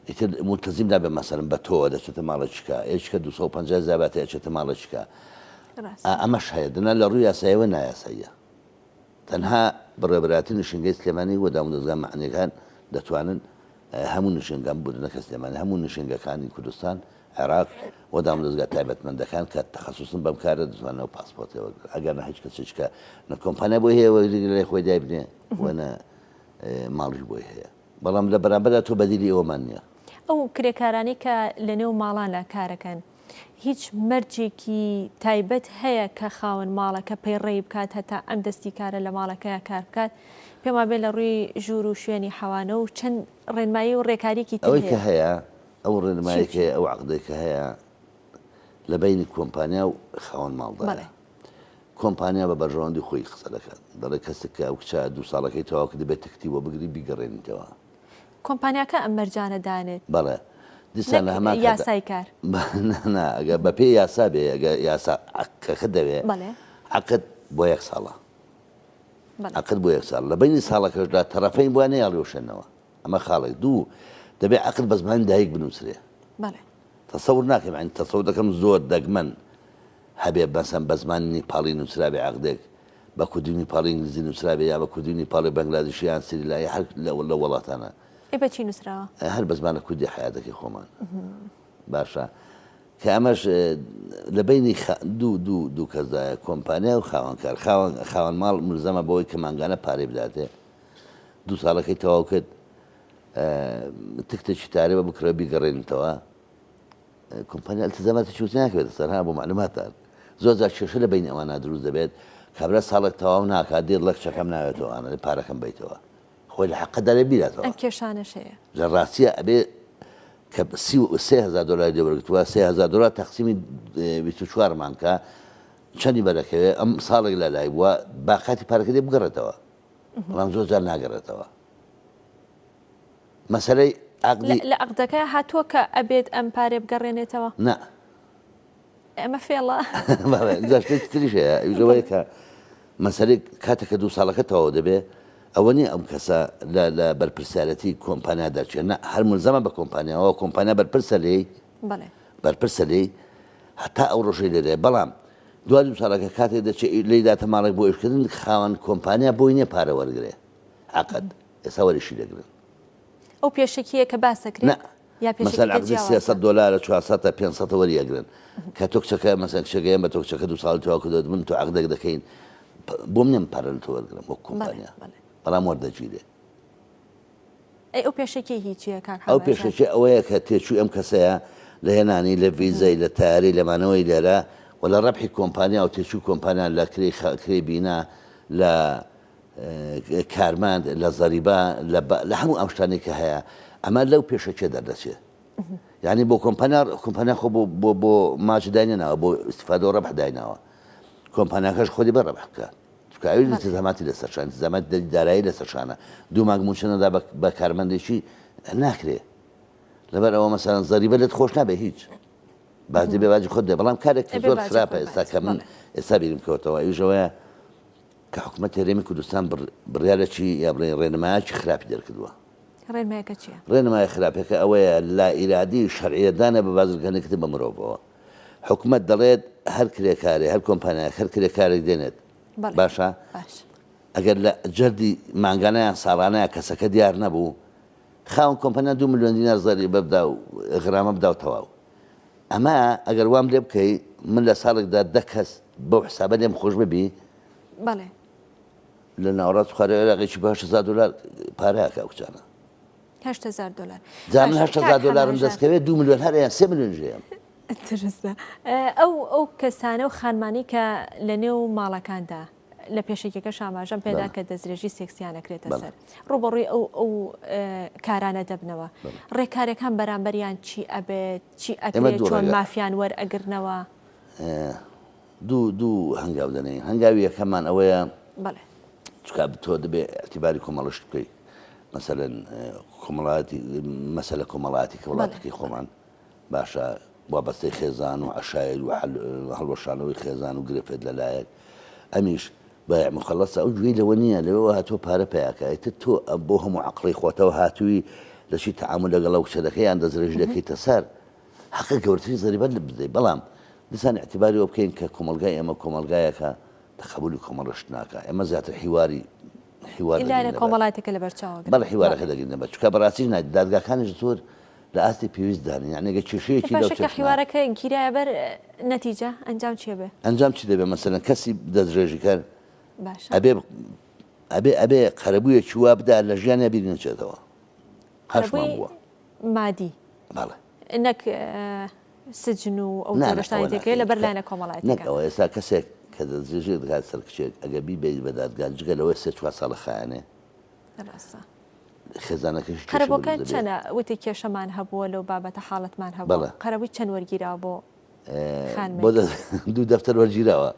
ئیتر مولتەزیم نابێ مەسەلەن بە تۆوە دەچێتە ماڵێکیکە ئێچکە 250 زاباتە ئەچێتە ماڵێکیکە. ئەمەش هەیە دەنا لە ڕووی یاسایەوە نایاساییە. تەنها بەڕێوەبەرایەتی نشینگەی سلێمانی و دامودەزگا مەعنیەکان دەتوانن هەموو نشینگەکان ببورن نەکە سلێمانی هەموو نشینگەکانی کوردستان عێراق و دامودەزگا تایبەتمەندەکان کە تەخەسوسن بەم کارە دەتوانن ئەو پاسپۆرتە وەرگرن ئەگەر نا هیچ کەسێک کە نە کۆمپانیا بۆی هەیە وەرگری لای خۆی دایبنێ و نە ماڵیش بۆی هەیە بەڵام لە بەرامبەردا تۆ بەدیلی ئەوەمان نییە. ئەو کرێکارانەی کە لەنێو ماڵانە کارەکەن هیچ مەرجێکی تایبەت هەیە کە خاوەن ماڵەکە پەیڕەوی بکات هەتا ئەم دەستی کارە لە ماڵەکەیا کار بکات؟ پێم وابێ لە ڕووی ژوور و شوێنی حەوانە و چەند ڕێنمایی و ڕێکاریکی تر ئەوەی کە هەیە. هەیە، ئەو ڕێنمایی کە هەیە، ئەو عەقدەی کە هەیە لە بەینی کۆمپانیا و خاوەن ماڵدایە. بەڵێ. کۆمپانیا بە بەرژەوەندی خۆی قسە دەکات. دەڵێ کەسێک کە ئەو کچە دوو ساڵەکەی تەواو کرد دەبێت تکتی بۆ بگری بیگەڕێنیتەوە. کۆمپانیاکە ئەم مەرجانە دانێت. بەڵێ دیسان لە نەک هەمان کاتدا یاسای کار. نا نا ئەگەر بە پێی یاسا بێ ئەگەر یاسا عەقدەکە دەوێ بەڵێ. عەقد بۆ یەک ساڵە. بەڵێ. عەقد بۆ یەک ساڵ لە بەینی ساڵەکەشدا تەڕەفەین بۆیان نەیاڵیوەشێنەوە ئەمە خاڵێک دوو دەبێ عەقد بە زمانی دایک بنووسرێ. بەڵێ. تەسەور ناکەم یانی تەسەور دەکەم زۆر دەگمەن هەبێ مەسەن بە زمانی نیپاڵی نووسرابێ عەقدێک بە کوردی و نیپاڵی ئینگلیزی نووسرابێ یا بە کوردی و نیپاڵی بەنگلادیشی یان سریلانی هەر لەو وڵاتانە. ئەی بە چی نووسراوە؟ هەر بە زمانە کوردی حەیاتەکەی خۆمان. باشە کە ئەمەش لە بەینی دوو دوو دوو کەسدایە کۆمپانیا و خاوەنکار. خاوەن خاوەن ماڵ ملزەمە بەوەی کە مانگانە پارەی بداتێ. دوو ساڵەکەی تەواو کرد تکتێکی تارێ بە بکڕێ بیگەڕێنیتەوە. کۆمپانیا التزاماتی چوت ناکەوێتە سەر ها بۆ معلوماتتان زۆر جار کێشە لە بەینی ئەوانە دروست دەبێت کابرا ساڵێک تەواو ناکات دێت ڵێ کچەکەم ناوێتەوە ئەڵێ پارەکەم بەیتەوە خۆی لە حەقە دەرێ بیراتەوە ئەم کێشانەش هەیە لە ڕاستیە ئەبێ کە 3000 دلاری لێ وەرگتووە 3000 دلار تەقسیمی 24 مانکە چەندی بەرەکەوێ ئەم ساڵێک لە لای بووە باقاتی پارەکە دێ بگەڕێتەوە بەڵام زۆر جار ناگەڕێتەوە مەسەلەی عەقدی. لە عەقدەکە هاتووە کە ئەبێت ئەم پارەیە بگەڕێنێتەوە؟ نا. ئەمە فێڵە. بەڵێ ئینجا شتێکی تریش هەیە ئەویش ئەوەیە کە مەسەلەی کاتێک کە دوو ساڵەکە تەواو دەبێ ئەوە نییە ئەم کەسە لە لە بەرپرسیارەتی کۆمپانیا دەرچێ نا هەر ملزەمە بە کۆمپانیاوە کۆمپانیا بەرپرسە لێی بەڵێ بەرپرسە لێی هەتا ئەو ڕۆژەی لێرەیە بەڵام دوای دوو ساڵەکە کاتێک دەچێ لێی داتە ماڵێک بۆ ئیشکردن خاوەن کۆمپانیا بۆی نییە پارە وەرگرێ عەقد ئێستا وەریشی دەگرن. ئەو پێشەکییە کە باس دەکرێت نا یا مەسەلەن پێشەکیەکە عەقدی جیاوازە؟ 300 دۆلارە 400 500 وەری ئەگرن کە تۆ کچەکە مەسەلەن کچەکە ئێمە تۆ کچەکە دوو ساڵی تەواو کردووە من تۆ عەقدێک دەکەین بۆم نییە من پارە لە تۆ وەرگرم وەک بەڵێ کۆمپانیا بەڵێ. بەڵام وەردەگیرێ. ئەی ئەو پێشەکیە هی چییە کاک ئەو حەمە ژان؟ پێشەکیە ئەوەیە کە تێچووی ئەم کەسەیە لە هێنانی، لە ڤیزەی، لە تەیارەی، لە مانەوەی لێرە و لە ڕەبحی کۆمپانیا و تێچووی کۆمپانیا لە کرێی کرێی بینا لە کارمەند، لە زەریبە، لە لە هەموو ئەم شتانەی کە هەیە، ئەمە لەو پێشەکیە دەردەچێ. یانی بۆ کۆمپانیا، کۆمپانیا خۆ بۆ بۆ بۆ ماچ داینەناوە، بۆ ئیستیفادە و ڕەبح دایناوە. کۆمپانیاکەش خۆی دەبێ ڕەبح بکا. چونکە ئەویش ئیلتیزاماتی لەسەر شانە، ئیلتیزاماتی دارایی لەسەر شانە. دوو مانگ مووچە نەدا بە بە کارمەندێکی ناکرێ. لەبەر ئەوە مەسەلەن زەریبە لێت خۆش نابێ هیچ. باج دەبێ باجی خۆت بدەی. بەڵام کارێک کە زۆر خراپە ئێستا کە من ئێستا بیرم کەوتەوە ئەویش ئەوەیە کە حکومەتی هەرێمی کوردستان بڕیارێکی یا بڵێین ڕێنمایەکی خراپی دەرکردووە. ڕێنمایەکە چییە؟ ڕێنمایە خراپەکە ئەوەیە لا ئیرادی شەرعیەتدانە بە بازرگانیکردن بە مرۆڤەوە. حکومەت دەڵێت هەر کرێکارێ، هەر کۆمپانیایەک هەر کرێکارێک دێنێت، باشە؟ ئەگەر لە جەردی مانگانە یان ساڵانەیە کەسەکە دیار نەبوو، خاوەن کۆمپانیا دوو ملیۆن دینار زەریبە بدا و غرامە بدا و تەواو. ئەمە ئەگەر وام لێ بکەی من لە ساڵێکدا دە کەس بەو حسابە لێم خۆش ببی بەڵێ لە ناوەڕاست خوارێ عێراقێکی بە 8000 دلار پارە ئەکا ئەو کچانە 8000 دلار جا من 8000 دلارم دەست کەوێت 2 میلیۆن هەر یان 3 میلیۆن ژێم درستە ئەو ئەو کەسانە و خانمانی کە لە نێو ماڵەکاندا لە پێشەکیەکەش ئاماژەم پێدا کە دەستدرێژی سێکسیان ئەکرێتە سەر ڕووبەڕووی ئەو ئەو کارانە دەبنەوە ڕێکارەکان بەرامبەریان چی ئەبێت چی ئەکرێت چۆن مافیان وەرئەگرنەوە؟ دوو دوو هەنگاو دەنێین هەنگاوی یەکەممان ئەوەیە چکا تۆ دەبێ اعتباری کۆمەڵشت بکەیت مەسەلەن کۆمەڵاتی مەسەلە کۆمەڵاتی کە وڵاتەکەی خۆمان باشە وابەستەی خێزان و عەشایر و هەڵوەشانەوەی خێزان و گرفت لە لایەک، ئەمیش بایع مخەڵەسە ئەو گوێی لەوە نییە لەوێوە هاتووە پارە پەیا کا ئیتر تۆ بۆ هەموو عەقڵی خۆتەوە هاتووی دەچی تەعامول لەگەڵ ئەو کچە دەکەی یان دەستدرێژی دەکەیتە سەر حەقە گەورەترین زەریبەت بدەی بەڵام. دیسان ئیعتیباری ئەوە بکەین کە کۆمەڵگای ئێمە کۆمەڵگایەکە تەقەبولی کۆمەڵە شت ناکا، ئێمە زیاتر حیواری حیوار لایەنە دەگرینە بەر. کۆمەڵایەتیەکە لەبەر چاو ئەگرن. بەڵێ حیوارەکە دەگرینە بەر، چونکە بەڕاستیش نا دادگاکانیش زۆر لە ئاستی پێویست دانین، یانی ئەگەر کێشەیەکی لەو باشە کە چەشنە. حیوارەکە گیرایە بەر نەتیجە ئەنجام چی ئەبێ؟ ئەنجام چی دەبێ مەسەلەن کەسی دەستدرێژیکەر باشە. ئەبێ ئەبێ ئەبێ قەرەبوویەکی وا بدا لە ژیانیا بیری نەچێتەوە. هەشمان قەرەبووی بووە. مادی. بەڵێ. نەک سجن و ئەو نا جۆرە نا شتانەی ئەوە تێکەوێت ناکرێت لەبەر چونکە لایەنە نەک کۆمەڵایەتیەکان. ئەوە ئێستا کەسێک کە دەستدرێژی دەکات سەر کچێک ئەگەر بیبەیت بە دادگا جگە لەوەی سێ چوار ساڵە خایەنێ ڕاستە. خێزانەکەشی کێشەی بۆ قەرەبووەکە دروست دەبێت. چەنە؟ وتی کێشەمان هەبووە لەو بابەتە حاڵەتمان هەبووە. بەڵێ. قەرەبووی چەند وەرگیراوە بۆ بۆ خانمێک؟ دوو دەفتەر وەرگیراوە.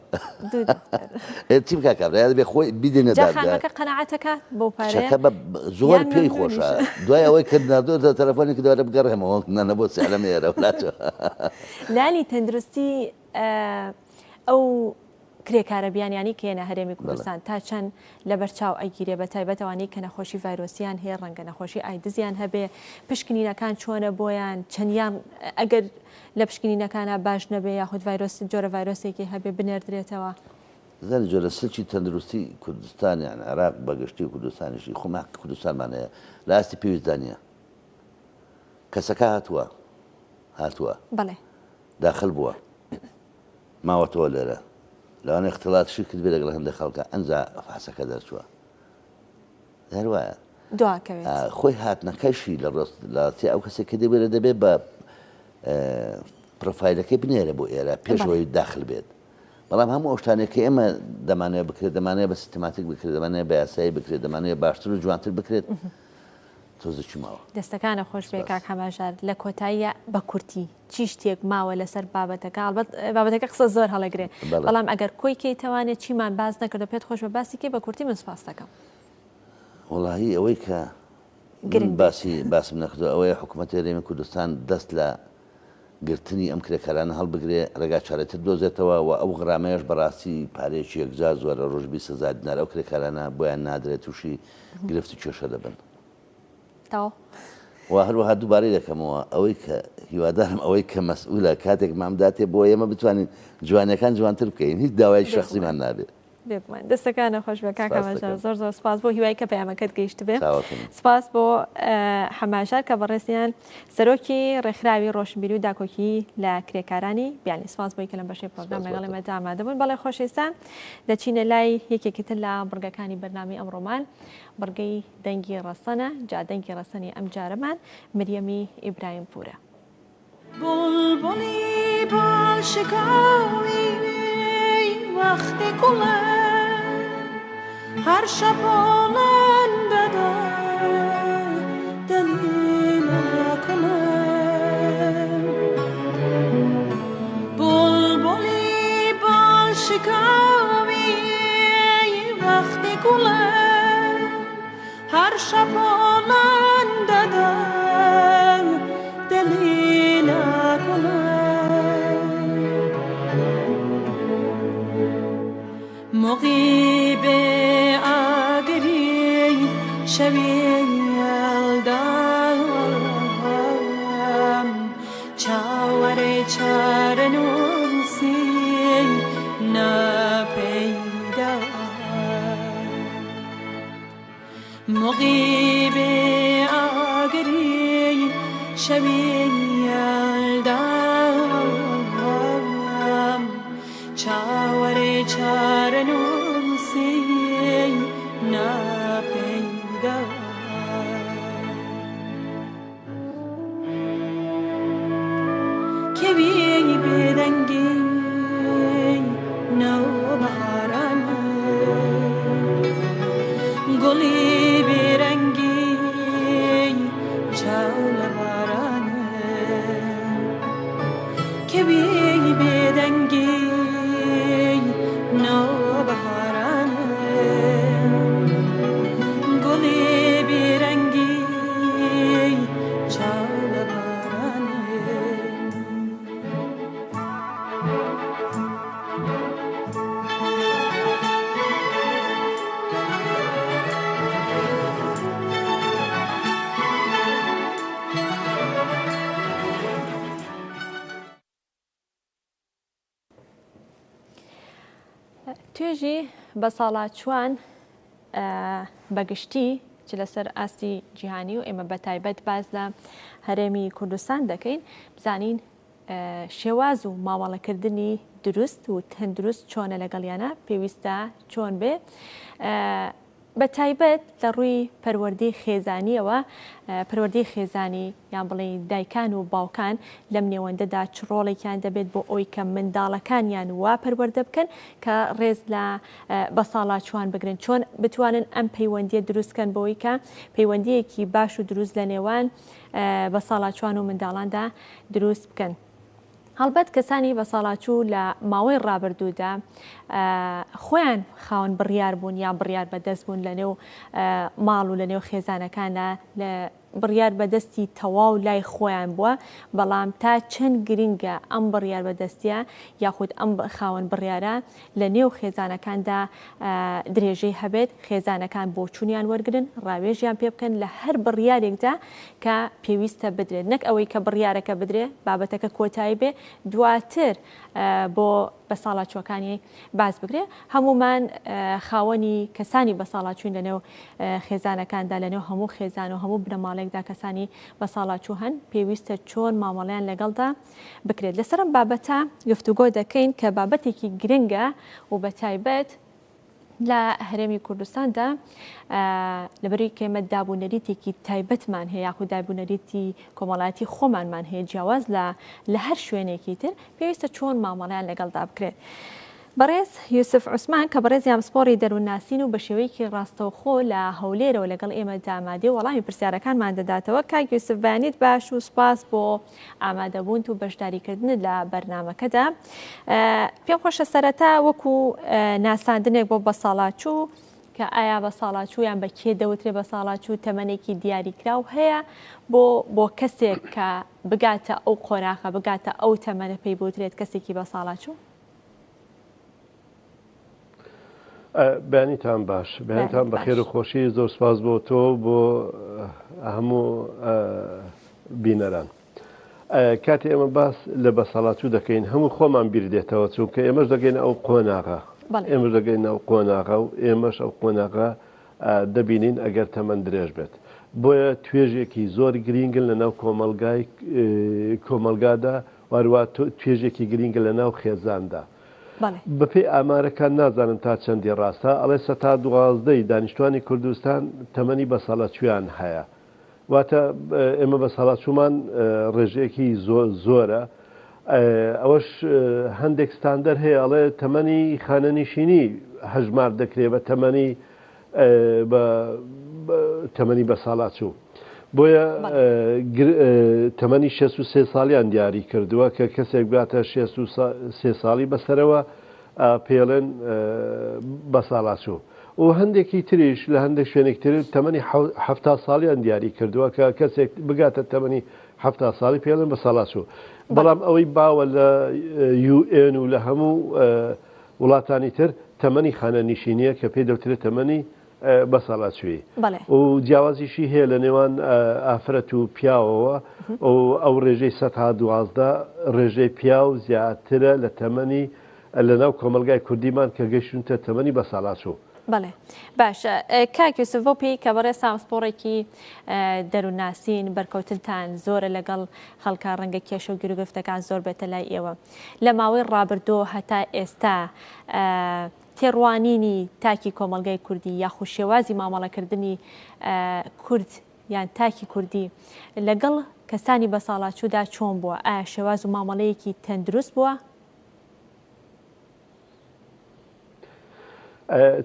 دوو دەفتەر. ئێ چی بکا کابرا یا دەبێ خۆی بیدەینە جا دادگا. خانمەکە قەناعەتەکات بەو پارەیە کچەکە بە زۆر یان پێی خۆشە مەمنونیشە؟ دوای ئەوەی کە ناردووەتە تەلەفۆنی کردووە ئەرێ بگەڕێمەوە نەنە بۆ سعرەم ئێرە ولاچۆ. لانی تەندروستی ئەو کرێکارە بیانیانەی کە یەنە هەرێمی کوردستان تا چەند لەبەر چاو ئەگیرێ بە تایبەت ئەوانەی کە نەخۆشی ڤایرۆسیان هەیە ڕەنگە نەخۆشی ئایدزیان هەبێ پشکنینەکان چۆنە بۆیان چەندیان ئەگەر لە پشکنینەکانا باش نەبێ یاخود ڤایرۆس جۆرە ڤایرۆسێکی هەبێ بنێردرێتەوە. زانی جۆرە سلکی تەندروستی کوردستان یان عێراق بە گشتی و کوردستانیشی خۆمان حەقی کوردستانمان هەیە لە ئاستی پێویستدا نییە کەسەکە هاتووە هاتووە بەڵێ داخل بووە ماوەتەوە لێرە لەوانەیە اختلاطشی کردبێ لەگەڵ هەندێک خەڵکە ئەنجا فحسەکە دەرچووە هەر وایە دواکەوێت. خۆی هاتنەکەشی لە ڕاست لە ڕاستی ئەو کەسێک کە دێ بێرە دەبێ بە پرۆفایلەکەی بنێرە بۆ ئێرە پێش ئەوەی داخل بێت بەڵام هەموو ئەو شتانێک کە ئێمە دەمانەوێت بکرێت دەمانەوێت بە سیستماتیک بکرێت دەمانەوێت بە یاسایی بکرێت دەمانەوێت باشتر و جوانتر بکرێت تۆزێکی ماوە. دەستەکانە خۆش بێ کاک حەمەژار لە کۆتاییە بە کورتی چی شتێک ماوە لەسەر بابەتەکە ئەڵبەت بابەتەکە قسە زۆر هەڵەگرێ بەڵام ئەگەر کۆی کەیتەوانێ چیمان باس نەکردو پێت خۆش بە باسی کەی بە کورتی من سپاست دەکەم. وەڵاهی ئەوەی کە من باسی باسم نەکردو ئەوەیە حکوومەتی هەرێمی کوردستان دەست لە گرتنی ئەم کرێکارانە هەڵبگرێ ڕێگا چارەتر بدۆزێتەوە و ئەو غرامەیەش بەڕاستی پارەیەکی یەکجار زۆرە ڕۆژ 20 هەزار دینار ئەو کرێکارانە بۆیان نادرێت تووشی گرفت و کێشە دەبن. تەواو. و هەروەها دووبارەی دەکەمەوە ئەوەی کە هیوادارم ئەوەی کە مەسئولە کاتێک مام داتێ بۆ ئێمە بتوانین جوانیەکان جوانتر بکەین هیچ داوایەکی شەخسیمان نابێ. بێگومان دەستەکانە خۆش بێ کاک حەمەژار زۆر زۆر سپاس بۆ هیوای کە پەیامەکەت گەیشتبێ سپاس بۆ حەماژار کە بەڕێزیان سەرۆکی ڕێکخراوی ڕۆشنبیری و داکۆکی لە کرێکارانی بیانی سپاس بۆی کە لەم بەشەی پرۆگرام لەگەڵ ئێمەدا ئامادە بوون بەڵێ خۆشەویستان دەچینە لای یەکێکی تر لە بڕگەکانی بەرنامەی ئەمڕۆمان بڕگەی دەنگی ڕەسەنە جا دەنگی ڕەسەنی ئەمجارەمان مریەمی ئیبراهیم پورە. بوڵبوڵی باڵ شکاوی وەختی گوڵە هەر شەپۆڵان دەدا دڵی لە کوڵە بوڵبوڵی باڵ شکاوی وەختی گوڵە هەر شەپۆڵان دەدا دڵی لە کوڵە مغیبێ ئاگری شەوی یەلدام چاوەرێی چارەنووسی ناپەیدا. مغیبێ ئاگری شەوی یەلدام چاوەرێی چارەنووسی ناپەیدا. کەوی بێدەنگی نەوبەهارانە گوڵی بێرەنگی چاو لە بارانە کەوی بێدەنگی نەوبەهارانە گوڵی بێرەنگی چاو لە بارانە. توێژی بەساڵاچووان بە گشتی چ لەسەر ئاستی جیهانی و ئێمە بە تایبەت باس لە هەرێمی کوردستان دەکەین بزانین شێواز و مامەڵەکردنی دروست و تەندروست چۆنە لەگەڵیانە پێویستە چۆن بێ بە تایبەت لە ڕووی پەروەردەی خێزانییەوە، پەروەردەی خێزانی یان بڵێین دایکان و باوکان لەم نێوەندەدا چ ڕۆڵێکیان دەبێت بۆ ئەوەی کە منداڵەکانیان وا پەروەردە بکەن کە ڕێز لە بەساڵاچووان بگرن، چۆن بتوانن ئەم پەیوەندییە دروست بکەن بۆ ئەوەی کە پەیوەندییەکی باش و دروست لە نێوان بەساڵاچووان و منداڵاندا دروست بکەن. هەڵبەت کەسانی بەساڵاچوو لە ماوەی ڕابردوودا خۆیان خاوەن بڕیار بوون یان بڕیار بەدەست بوون لە نێو ماڵ و لە نێو خێزانەکاندا لە بڕیار بەدەستی تەواو لای خۆیان بووە، بەڵام تا چەند گرنگە ئەم بڕیار بەدەستیە یاخود ئەم خاوەن بڕیارە لە نێو خێزانەکاندا درێژەی هەبێت، خێزانەکان بۆچوونیان وەرگرن، ڕاوێژیان پێ بکەن لە هەر بڕیارێکدا کە پێویستە بدرێت، نەک ئەوەی کە بڕیارەکە بدرێ بابەتەکە کۆتایی بێ دواتر بۆ بەساڵاچووەکانی باس بکرێ. هەموومان خاوەنی کەسانی بەساڵاچووین لە نێو خێزانەکاندا، لە نێو هەموو خێزان و هەموو بنەماڵەیەکدا کەسانی بەساڵاچوو هەن، پێویستە چۆن مامەڵەیان لەگەڵدا بکرێت. لەسەر ئەم بابەتە گفتوگۆ دەکەین کە بابەتێکی گرنگە و بەتایبەت لە هەرێمی کوردستاندا لەبەرەی کە ئێمە دابونەریتێکی تایبەتمان هەیە یاخود دابونەریتی کۆمەڵایەتی خۆمانمان هەیە جیاواز لە لە هەر شوێنێکی تر پێویستە چۆن مامەڵەیان لەگەڵدا بکرێت. بەڕێز یوسف عوسمان کە بەڕێزیان پسپۆڕی دەروونناسین و بە شێوەیەکی ڕاستەوخۆ لە هەولێرەوە لەگەڵ ئێمەدا ئامادەیە و وەڵامی پرسیارەکانمان دەداتەوە. کاک یوسف بەیانیت باش و سوپاس بۆ ئامادەبوونت و بەشداریکردنت لە بەرنامەکەدا. پێم خۆشە سەرەتا وەکو ناساندنێک بۆ بەساڵاچوو کە ئایا بەساڵاچوو یان بە کێ دەوترێ بەساڵاچوو تەمەنێکی دیاریکراو هەیە بۆ بۆ کەسێک کە بگاتە ئەو قۆناخە بگاتە ئەو تەمەنە پێی بوترێت کەسێکی بەساڵاچوو؟ بەیانیتان باش بەیانتان بەخێر و خۆشی زۆر سپاس بۆ تۆ بۆ هەموو بینەران کاتی ئێمە باس لە بەسەڵاتوو دەکەین هەموو خۆمان بیر دێتەوە چونکە ئێمەش دەگەین ئەو قۆناغە ئێمەش دەگەین ئەو قۆناغە و ئێمەش ئەو قۆناغە دەبینین ئەگەر تەمەن درێژ بێت بۆیە توێژێکی زۆر گرینگن لە ناو کۆمەلگای کۆمەلگادا واروا توێژێکی گرینگە لە ناو خێزاندا. بەپێی ئامارەکان نازانم تا چەندی ڕاستە ئەڵێ سەتا 12 ی دانیشتوانی کوردستان تەمەنی بەساڵاچوویان هەیە. واتە ئێمە بەساڵاچوومان ڕێژەیەکی زۆرە. ئەوەش هەندێک ستاندەر هەیە ئەڵێ تەمەنی خانەنیشینی هەژمار دەکرێ بە تەمەنی بە تەمەنی بەساڵاچوو. بۆیە تەمەنی 63 ساڵیان دیاری کردووە کە کەسێک بگاتە 63 ساڵی بەسەرەوە پێڵێن بەساڵاچوو و هەندێکی تریش لە هەندێک شوێنێک تر تەمەنی ه ساڵیان دیاری کردووە کە کەسێک بگاتە تەمەنی ه ساڵی پێڵێن بەساڵاچوو بەڵام ئەوەی باوە لە UN و لە هەموو وڵاتانی تر تەمەنی خانەنیشینیە کە پێی دەوترێت تەمەنی بەساڵاچووی و جیاوازیشی هەیە لە نێوان ئافرەت و پیاوەوە و ئەو ڕێژەی سەتا 12 ڕێژەی پیاو زیاترە لە تەمەنی لە ناو کۆمەلگای کوردیمان کە گەشتونتە تەمەنی بەساڵاچوو. بەڵێ باشە کاک یوسف بەو پێی کە بەڕێزتان پسپۆڕێکی دەروونناسین بەرکەوتنتان زۆرە لەگەڵ خەڵکا ڕەنگە کێشە و گیروگرفتەکان زۆر بێتە لای ئێوە لە ماوەی ڕابردوو هەتا ئێستا تێڕوانینی تاکی کۆمەڵگای کوردی یاخود شێوازی مامەڵەکردنی کورد یان تاکی کوردی لەگەڵ کەسانی بەساڵاچوودا چۆن بووە؟ ئایا شێواز و مامەڵەیەکی تەندروست بووە؟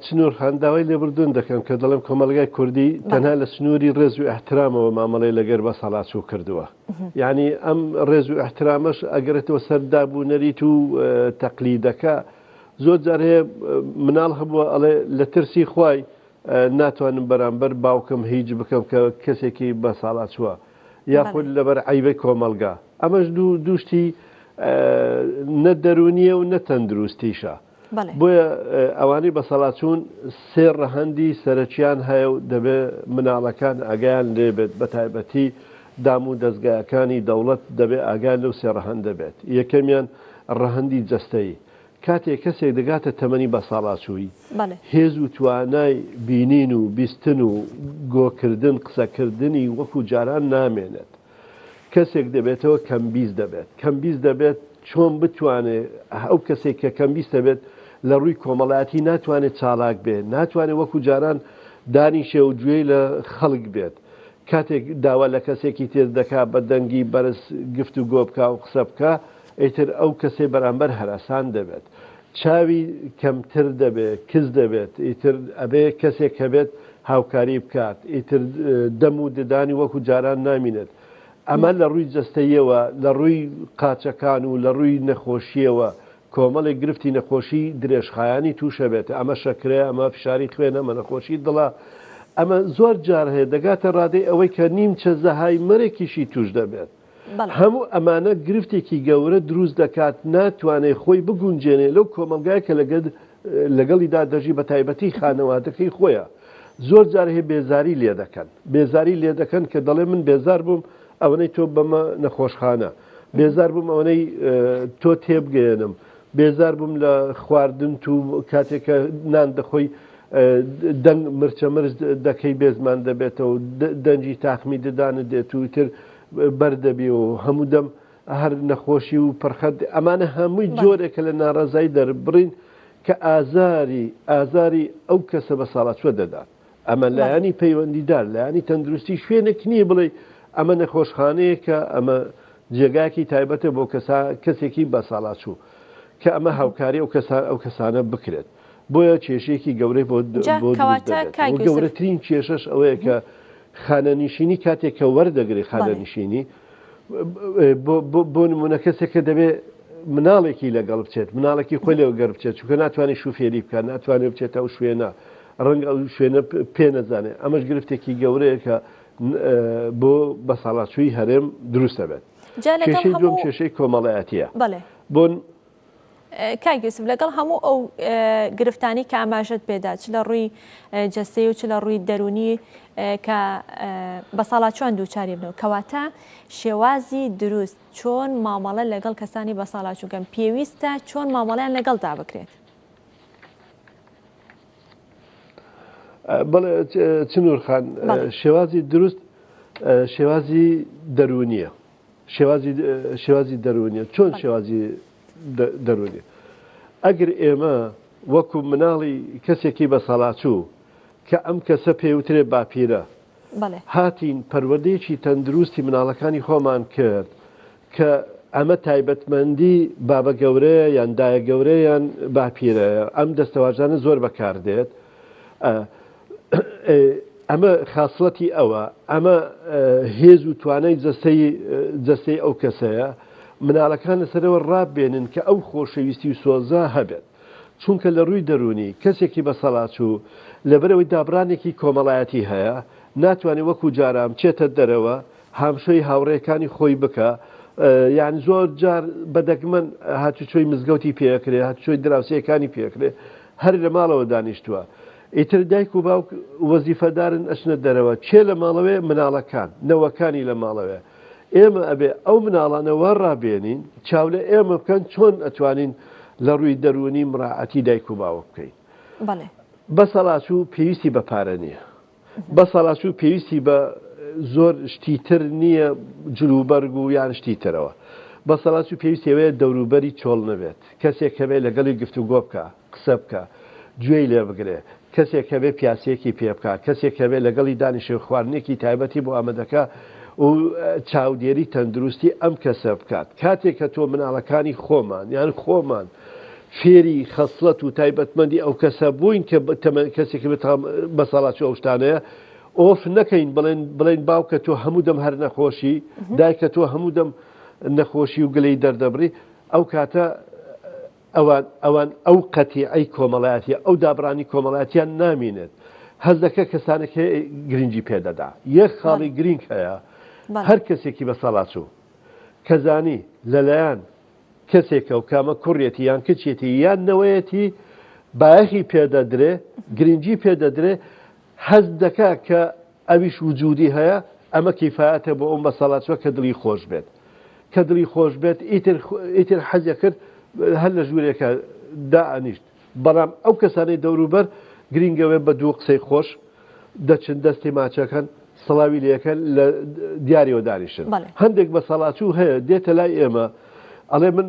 چنور خان داوای لێبوردن دەکەم کە دەڵێم کۆمەڵگای کوردی تەنها لە سنووری ڕێز و ئیحترامەوە مامەڵەی لەگەر بەساڵاچوو کردووە. یعنی ئەم ڕێز و ئیحترامەش ئەگەرێتەوە سەر داب و نەریت و تەقلیدەکە زۆر جار هەیە مناڵ هەبووە ئەڵێ لە ترسی خوای ناتوانم بەرامبەر باوکم هیچ بکەم کە کەسێکی بە ساڵاچووە یاخود لەبەر عیبەی کۆمەڵگا ئەمەش دوو دووشتی نە دەرونیە و نە تەندروستیشە بۆیە ئەوانەی بە سەڵاچوون سێ ڕەهەندی سەرەکیان هەیە و دەبێ مناڵەکان ئاگایان لێ بێت بە تایبەتی دام و دەزگایەکانی دەوڵەت دەبێ ئاگایان لەو سێ ڕەهەندە بێت یەکەمیان ڕەهەندی جەستەیی. کاتێک کەسێک دەگاتە تەمەنی بەساڵاچوویی، هێز و توانای بینین و بیستن و گۆکردن، قسەکردنی وەکو جاران نامێنێت. کەسێک دەبێتەوە کەمبیست دەبێت. کەمبیست دەبێت چۆن بتوانێت ئەو کەسێک کە کەمبیست دەبێت لە ڕووی کۆمەڵایەتی ناتوانێت چالاک بێت، ناتوانێت وەکو جاران دانیشێ و گوێی لە خەڵک بێت. کاتێک داوا لە کەسێکی تر دەکا بە دەنگی بەرز گفتوگۆ بکا و قسە بکا، ئیتر ئەو کەسەی بەرامبەر هەراسان دەبێت. چاوی کەمتر دەبێت، کز دەبێت، ئیتر ئەبێ کەسێک هەبێت هاوکاری بکات، ئیتر دەم و ددانی وەکو جاران نامینێت. ئەمە لە ڕووی جەستەییەوە، لە ڕووی قاچەکان و لە ڕووی نەخۆشییەوە کۆمەڵێک گرفتی نەخۆشی درێژخایەنی تووشەبێت، ئەمە شەکرەیە، ئەمە فشاری خوێنە، ئەمە نەخۆشی دڵە، ئەمە زۆر جار هەیە دەگاتە ڕادەی ئەوەی کە نیمچە زەهایمەرێکیشی تووش دەبێت. هەموو ئەمانە گرفتێکی گەورە دروست دەکات، ناتوانێت خۆی بگونجێنێ لەو کۆمەڵگایە کە لەگەڵیدا دەژی بەتایبەتی خانەوادەکەی خۆیە. زۆر جار هەیە بێزاری لێدەکەن، بێزاری لێدەکەن کە دەڵێ من بێزار بووم ئەوەنەی تۆ بەمە نەخۆشخانە، بێزار بووم ئەوەنەی تۆ تێبگەیەنم، بێزار بووم لە خواردنت و کاتێک کە نان دەخۆی دەنگ مرچە مرچ دەکەی بێزمان دەبێتەوە، دەنگی تاقمی ددانت دێت و ئیتر بەر دەبی و هەموو دەم هەر نەخۆشی و پرخەت، ئەمانە هەمووی جۆرێکە لە ناڕەزایی دەربڕین کە ئازاری ئازاری ئەو کەسە بەساڵاچووە دەدات. ئەمە لایەنی پەیوەندیدار، لایەنی تەندروستی شوێنێک نییە بڵێی ئەمە نەخۆشخانەیەکە، ئەمە جێگایەکی تایبەتە بۆ کەسا کەسێکی بەساڵاچوو کە ئەمە هاوکاری ئەو کەسان ئەو کەسانە بکرێت. بۆیە کێشەیەکی گەورەی بۆ جا بۆ دروست کەواتە دەبێت. کاک و یوسف گەورەترین کێشەش ئەوەیە کە خانەنشینی کاتێک کە وەردەگرێ بەڵێ. خانەنشینی بۆ بۆ بۆ نموونە کەسێک کە دەبێ مناڵێکی لەگەڵ بچێت، مناڵێکی خۆی لەگەڵ بچێت، چونکە ناتوانێت شوفێری بکات، ناتوانێت بچێتە ئەو شوێنە، ڕەنگە ئەو شوێنە پێ نەزانێت، ئەمەش گرفتێکی گەورەیە کە بۆ بەساڵاچووی هەرێم دروست دەبێت. جا لەگەڵ کێشەی دووەم هەموو کێشەی کۆمەڵایەتییە. بەڵێ. بۆ کاک یوسف لەگەڵ هەموو ئەو گرفتانەی کە ئاماژەت پێدا چ لە ڕووی جەستەی و چ لە ڕووی دەروونی کە بەساڵاچوان دووچاری بنەوە کەواتە شێوازی دروست چۆن مامەڵە لەگەڵ کەسانی بەساڵاچووکەن پێویستە چۆن مامەڵیان لەگەڵدا بکرێت؟ بەڵێ چنور خان شێوازی دروست شێوازی دەروونیە شێوازی شێوازی دەروونیە چۆن شێوازی دەروونی ئەگەر ئێمە وەکو مناڵی کەسێکی بە ساڵاچوو کە ئەم کەسە پێوترێ باپیرە هاتین پەروەردەیەکی تەندروستی مناڵەکانی خۆمان کرد کە ئەمە تایبەتمەندی بابە گەورەیە یان دایە گەورەیە یان باپیرەیە، ئەم دەستەواژانە زۆر بەکاردێت، ئەمە خاسڵەتی ئەوە، ئەمە هێز و توانای جەستەی جەستەی ئەو کەسەیە، مناڵەکان لەسەرەوە ڕابێنن کە ئەو خۆشەویستی و سۆزە هەبێت. چونکە لە ڕووی دەروونی کەسێکی بەسەڵاچوو لەبەرئەوەی دابڕانێکی کۆمەڵایەتی هەیە ناتوانێت وەکو جاران بچێتە دەرەوە هامشۆی هاوڕێکانی خۆی بکا یان زۆر جار بە دەگمەن هاتوچۆی مزگەوتی پێکرێ هاتوچۆی دراوسێکانی پێکرێ هەر لە ماڵەوە دانیشتووە ئیتر دایک و باوک وەزیفەدارن ئەچنە دەرەوە کێ لە ماڵەوەیە مناڵەکان نەوەکانی لە ماڵەوەیە ئێمە ئەبێ ئەو مناڵانە وا ڕابێنین چاو لە ئێمە بکەن چۆن ئەتوانین لە ڕووی دەروونی مراعاتی دایک و باوک بکەین. بەڵێ. بەسەڵاچوو پێویستی بە پارە نییە. بەسەڵاچوو پێویستی بە زۆر شتی تر نییە جلوبەرگ و یان شتی ترەوە. بەسەڵاچوو پێویستی ئەوەیە دەوروبەری چۆڵ نەبێت. کەسێک هەبێ لەگەڵی گفتوگۆ بکا. قسە بکا، گوێی لێ بگرێ، کەسێک هەبێ پیاسەیەکی پێ بکا، کەسێک هەبێ لەگەڵی دانیشێ و خواردنێکی تایبەتی بۆ ئامادەکا و چاودێری تەندروستی ئەم کەسە بکات. کاتێک کە تۆ مناڵەکانی خۆمان یان خۆمان فێری خەسڵەت و تایبەتمەندی ئەو کەسە بووین کە کەسێکی بەساڵاچوو ئەو شتانەیە، ئۆف نەکەین بڵێن بڵێن باوکە تۆ هەموو دەم هەر نەخۆشی، دایکە تۆ هەموو دەم نەخۆشی و گلەی دەردەبڕی، ئەو کاتە ئەوان ئەوان ئەو قەتیعەی کۆمەڵایەتیە ئەو دابڕانی کۆمەڵایەتیان نامینێت هەست دەکە کەسانێک هەیە گرنگی پێ دەدا یەک خاڵی گرینگ هەیە هەر کەسێکی بە ساڵاچوو کە زانی لەلایەن کەسێکە و کامە کوڕێتی یان کچێتی یان نەوەیەتی بایەخی پێدەدرێ گرنگی پێدەدرێ هەست دەکا کە ئەویش وجودی هەیە، ئەمە کیفایەتە بۆ ئەو مەسەڵەچوە کە دڵی خۆش بێت. کە دڵی خۆش بێت ئیتر ئیتر حەزی کرد هەر لە ژوورێکە دائەنیشت بەڵام ئەو کەسانەی دەوروبەر گرینگەوێ بە دوو قسەی خۆش دەچن دەستی ماچەکەن سڵاوی لەکەن لە دیاریەوە دانیشن هەندێک بە سەڵاچوو هەیە دێتە لای ئێمە ئەڵێ من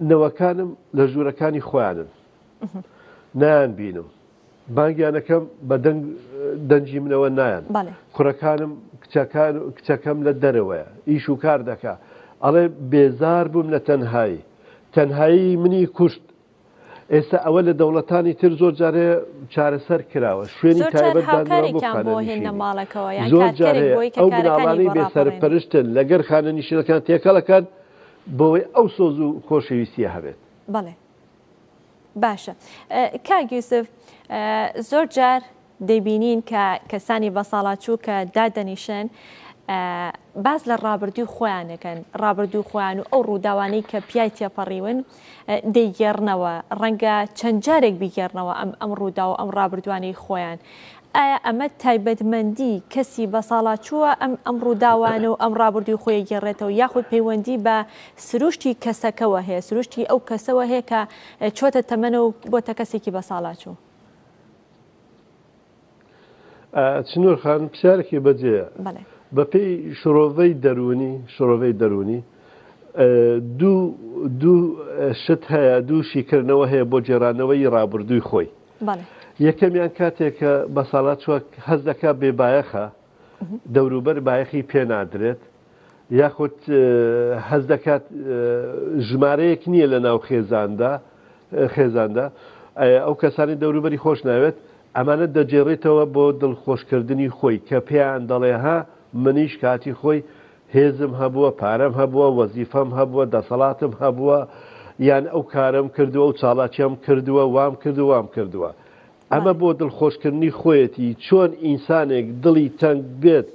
نەوەکانم لە ژوورەکانی خۆیانن نایان بینم بانگیانەکەم بە دەنگ دەنگی منەوە نایەن کوڕەکانم کچەکان کچەکەم لە دەرەوەیە ئیش و کار دەکا ئەڵێ بێزار بووم لە تەنهایی تەنهایی منی کوشت ئێستا ئەوە لە دەوڵەتانی تر زۆر جارێ چارەسەر کراوە شوێنی تایبەت دانراوە بۆ خانەنشینی زۆر جار هەیە ئەو مناڵانەی بێ سەرپەرشتن لەگەر خانەنشینەکان تێکەڵەکان بۆی ئەو سۆز و خۆشەویستیە هەبێت. بەڵێ باشە کاک یوسف زۆر جار دەیبینین کە کەسانی بەساڵاچوو کە دادەنیشن باس لە ڕابردووی خۆیان دەکەن ڕابردوو خۆیان و ئەو ڕووداوانەی کە پیای تێپەڕیون دەیگێڕنەوە ڕەنگە چەند جارێک بیگێڕنەوە ئەم ئەم ڕوودا و ئەم ڕابردووانەی خۆیان ئایا ئەمە تایبەتمەندی کەسی بەساڵاچووە ئەم ئەم ڕووداوانە و ئەم ڕابردووی خۆی گێڕێتەوە یاخود پەیوەندی بە سروشتی کەسەکەوە هەیە سروشتی ئەو کەسەوە هەیە کە چۆتە تەمەنە و بۆتە کەسێکی بەساڵاچوو؟ چنور خان پرسیارێکی بەجێیە. بەپێی شرۆڤەی دەروونی شرۆڤەی دەروونی دوو دوو شت هەیە دوو شیکردنەوە هەیە بۆ گێڕانەوەی ڕابردووی خۆی. یەکەمیان کاتێک کە بەساڵاچووە هەست دەکات بێ بایەخە، دەوروبەر بایەخی پێ نادرێت، یاخود هەست دەکات ژمارەیەک نییە لە ناو خێزاندا خێزاندا ئەو کەسانی دەوروبەری خۆش ناوێت، ئەمانە دەگێڕێتەوە بۆ دڵخۆشکردنی خۆی کە پێیان دەڵێ ها منیش کاتی خۆی هێزم هەبووە، پارەم هەبووە، وەزیفەم هەبووە، دەسەڵاتم هەبووە، یان ئەو کارەم کردووە، ئەو چاڵاکیەم کردووە، وام کردووە، وام کردووە. ئەمە بۆ دڵخۆشکردنی خۆیەتی، چۆن ئینسانێک دڵی تەنگ بێت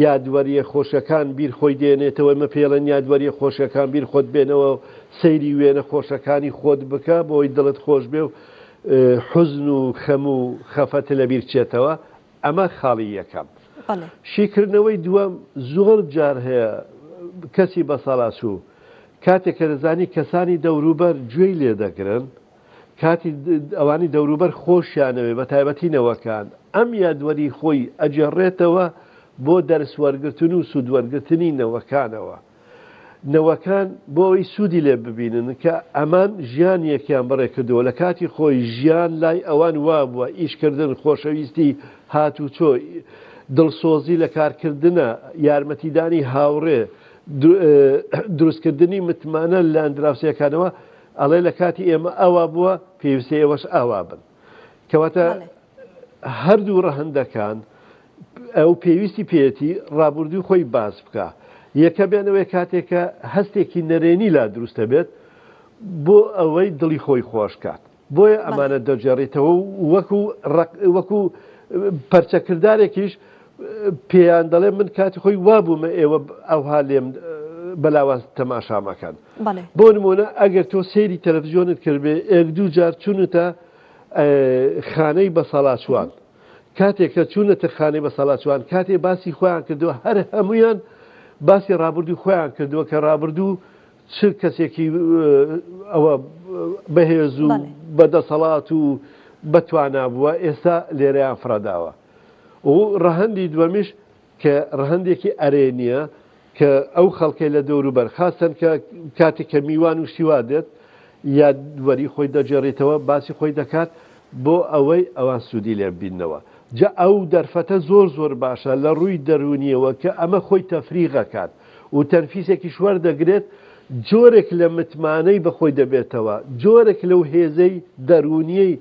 یادوەرییە خۆشەکان بیر خۆی دێنێتەوە، ئێمە پێی ئەڵێن یادوەرییە خۆشەکان بیر خۆت بێنەوە و سەیری وێنە خۆشەکانی خۆت بکە بۆی دڵت خۆش بێ و حوزن و خەم و خەفەت لەبیر بچێتەوە، ئەمە خاڵی یەکەم. شیکردنەوەی دووەم، زۆر جار هەیە کەسی بەساڵاچوو کاتێک کە دەزانی کەسانی دەوروبەر گوێی لێ دەگرن، کاتی ئەوانی دەوروبەر خۆشیانەوێ بە تایبەتی نەوەکان، ئەم یادوەری خۆی ئەگێڕێتەوە بۆ دەرس وەرگرتن و سوود وەرگرتنی نەوەکانەوە. نەوەکان بۆ ئەوەی سوودی لێ ببینن کە ئەمان ژیانیەکیان بەڕێ کردووە لە کاتی خۆی ژیان لای ئەوان وابووە ئیشکردن خۆشەویستی هاتوچۆ دڵسۆزی لە کارکردنە یارمەتیدانی هاوڕێ دروستکردنی متمانە لە دراوسێکانەوە ئەڵێ لە کاتی ئێمە ئاوا بووە پێویستە ئێوەش ئاوا بن کەواتە هەردوو ڕەهەندەکان ئەو پێویستی پێیەتی ڕابوردووی خۆی باس بکا. یەکەمیان ئەوەیە کاتێک کە هەستێکی نەرێنی لا دروست دەبێت بۆ ئەوەی دڵی خۆی خۆش کات. بۆیە ئەمانە دەگێڕیتەوە و وەکو وەکو پەرچەکردارێکیش پێیان دەڵێ من کاتی خۆی وابوومە ئێوە ئەوها لێم بەلاواز تەماشا مەکەن. بۆ نمونە ئەگەر تۆ سەیری تەلەفزیۆنت کردبێ ئێک دوو جار چونتە خانەی بەساڵاچوان کاتێک کە چوونەتە خانەی بەساڵاچوان کاتێ باسی خۆیان کردووە هەر هەمویان باسی ڕابردوو خۆیان کردووە کە ڕابردوو چ کەسێکی ئەوە بەهێز و بەدەسەڵات و بەتوانا بووە ئێستا لێرەیان فڕەداوە و ڕەهەندی دووەمیش کە ڕەهەندێکی ئەرێنییە کە ئەو خەڵکەی لە دەوروبەر خاستەن کە کاتێک کە میوان و شتی وا دێت یادوەری خۆی دەگێڕیتەوە باسی خۆی دەکات بۆ ئەوەی ئەوان سوودی لێ ببیننەوە جا ئەو دەرفەتە زۆر زۆر باشە لە ڕووی دەروونیەوە کە ئەمە خۆی تەفریغەکات و تەنفیسێکیش وەردەگرێت جۆرێک لە متمانەی بە خۆی دەبێتەوە جۆرێک لەو هێزەی دەروونیەی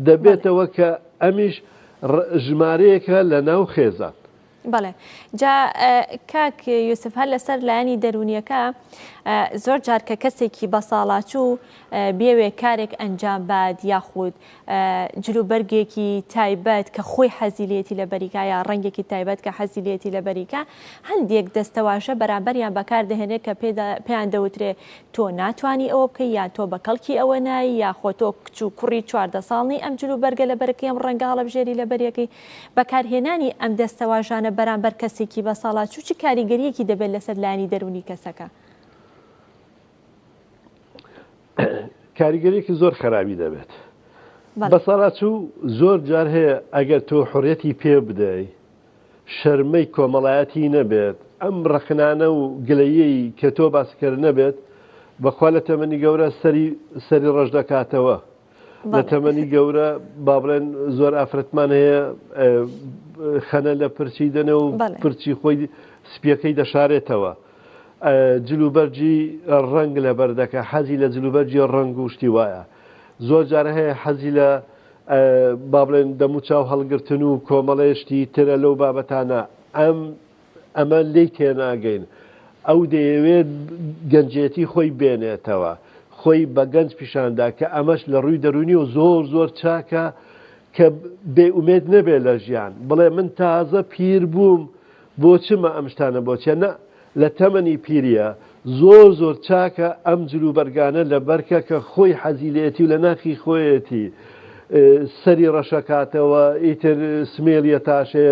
دەبێتەوە کە ئەمیش ژمارەیەکە لە ناو خێزان. بەڵێ جا کاک یوسف هەر لەسەر لایەنی دەروونیەکە زۆر جار کە کەسێکی بەساڵاچوو بێوێ کارێک ئەنجام بات یاخود جلوبەرگێکی تایبەت کە خۆی حەزی لێتی لە بەریکا یا ڕەنگێکی تایبەت کە حەزی لێتی لە بەریکا هەندێک دەستەواژە بەرامبەریان بەکار دەهێنێت کە پێیان دەوترێ تۆ ناتوانی ئەوە بکەی یان تۆ بە کەڵکی ئەوە نای یاخۆ تۆ کچ و کوڕی 14 ساڵ نی ئەم جل و بەرگە لە بەرەکەی ئەم ڕەنگە هەڵەبژێری لە بەریەکەی بەکارهێنانی ئەم دەستەواژانە بەرامبەر کەسێکی بەساڵاچوو چ کاریگەریەکی دەبێت لەسەر لایەنی دەروونی کەسەکە؟ کاریگەریەکی زۆر خەراوی دەبێت. بەساڵاچوو زۆر جار هەیە ئەگەر تۆ حوڕیەتی پێ بدەی شەرمەی کۆمەڵایەتی نەبێت ئەم ڕەخنانە و گلەییەی کە تۆ باست کرد نەبێت بەخوا لە تەمەنی گەورە سەری سەری ڕەش دەکاتەوە لە تەمەنی گەورە با بڵێن زۆر ئافرەتمان هەیە خەنە لە پرچی دەنێ و پرچی خۆی سپیەکەی دەشارێتەوە جلوبەرگی ڕەنگ لەبەر دەکە حەزی لە جلوبەرگی ڕەنگ و شتی وایە زۆر جار هەیە حەزی لە با بڵێن دەموچاو هەڵگرتن و کۆمەڵێ شتی ترە لەو بابەتانە ئەم ئەمە لێی تێناگەین ئەو دەیەوێت گەنجێتی خۆی بێنێتەوە خۆی بە گەنج پیشاندا کە ئەمەش لە ڕووی دەرونی و زۆر زۆر چاکە کە بێ ئومێد نەبێت لە ژیان بڵێ من تازە پیر بووم بۆ چمە ئەم شتانە بۆ چیە نا لە تەمەنی پیریە زۆر زۆر چاکە ئەم جل و بەرگانە لەبەرکە کە خۆی حەزی لێتی و لە ناخی خۆیەتی سەری ڕەشەکاتەوە ئیتر سمێڵیە تاشێ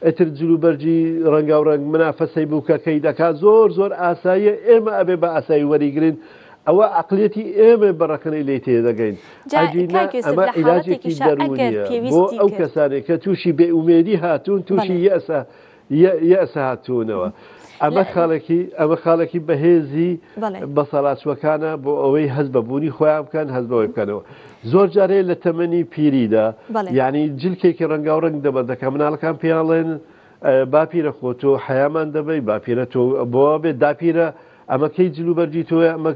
ئیتر جل و بەرگی ڕەنگاوڕەنگ منافەسەی بووکەکەی دەکات زۆر زۆر ئاساییە ئێمە ئەبێ بە ئاسایی وەریگرین ئەوە عەقلیەتی ئێمە بە ڕەخنەی لێی تێدەگەین جا ئەگینا کاک یوسف ئەمە لە عیلاجێکی حاڵەتێکیشا ئەگەر دەروونیە بۆ پێویستی ئەو کرد کەسانێک کە تووشی بێ ئومێدی هاتوون تووشی بەڵێ یەئسە یەئسە هاتوونەوە ئەمە لە خاڵێکی ئەمە خاڵێکی بەهێزی بەڵێ بەسەڵاچووەکانە بۆ ئەوەی هەست بە بوونی خۆیان بکەن هەست بەوەی بکەنەوە زۆر جارێ لە تەمەنی پیریدا بەڵێ یعنی جلکێکی ڕەنگاوڕەنگ دەبەر دەکە مناڵەکان پێیان باپیرە خۆ تۆ حەیامان دەبەی باپیرە تۆ بۆ بێ داپیرە ئەمە کەی جل و بەرگی تۆیە ئەمە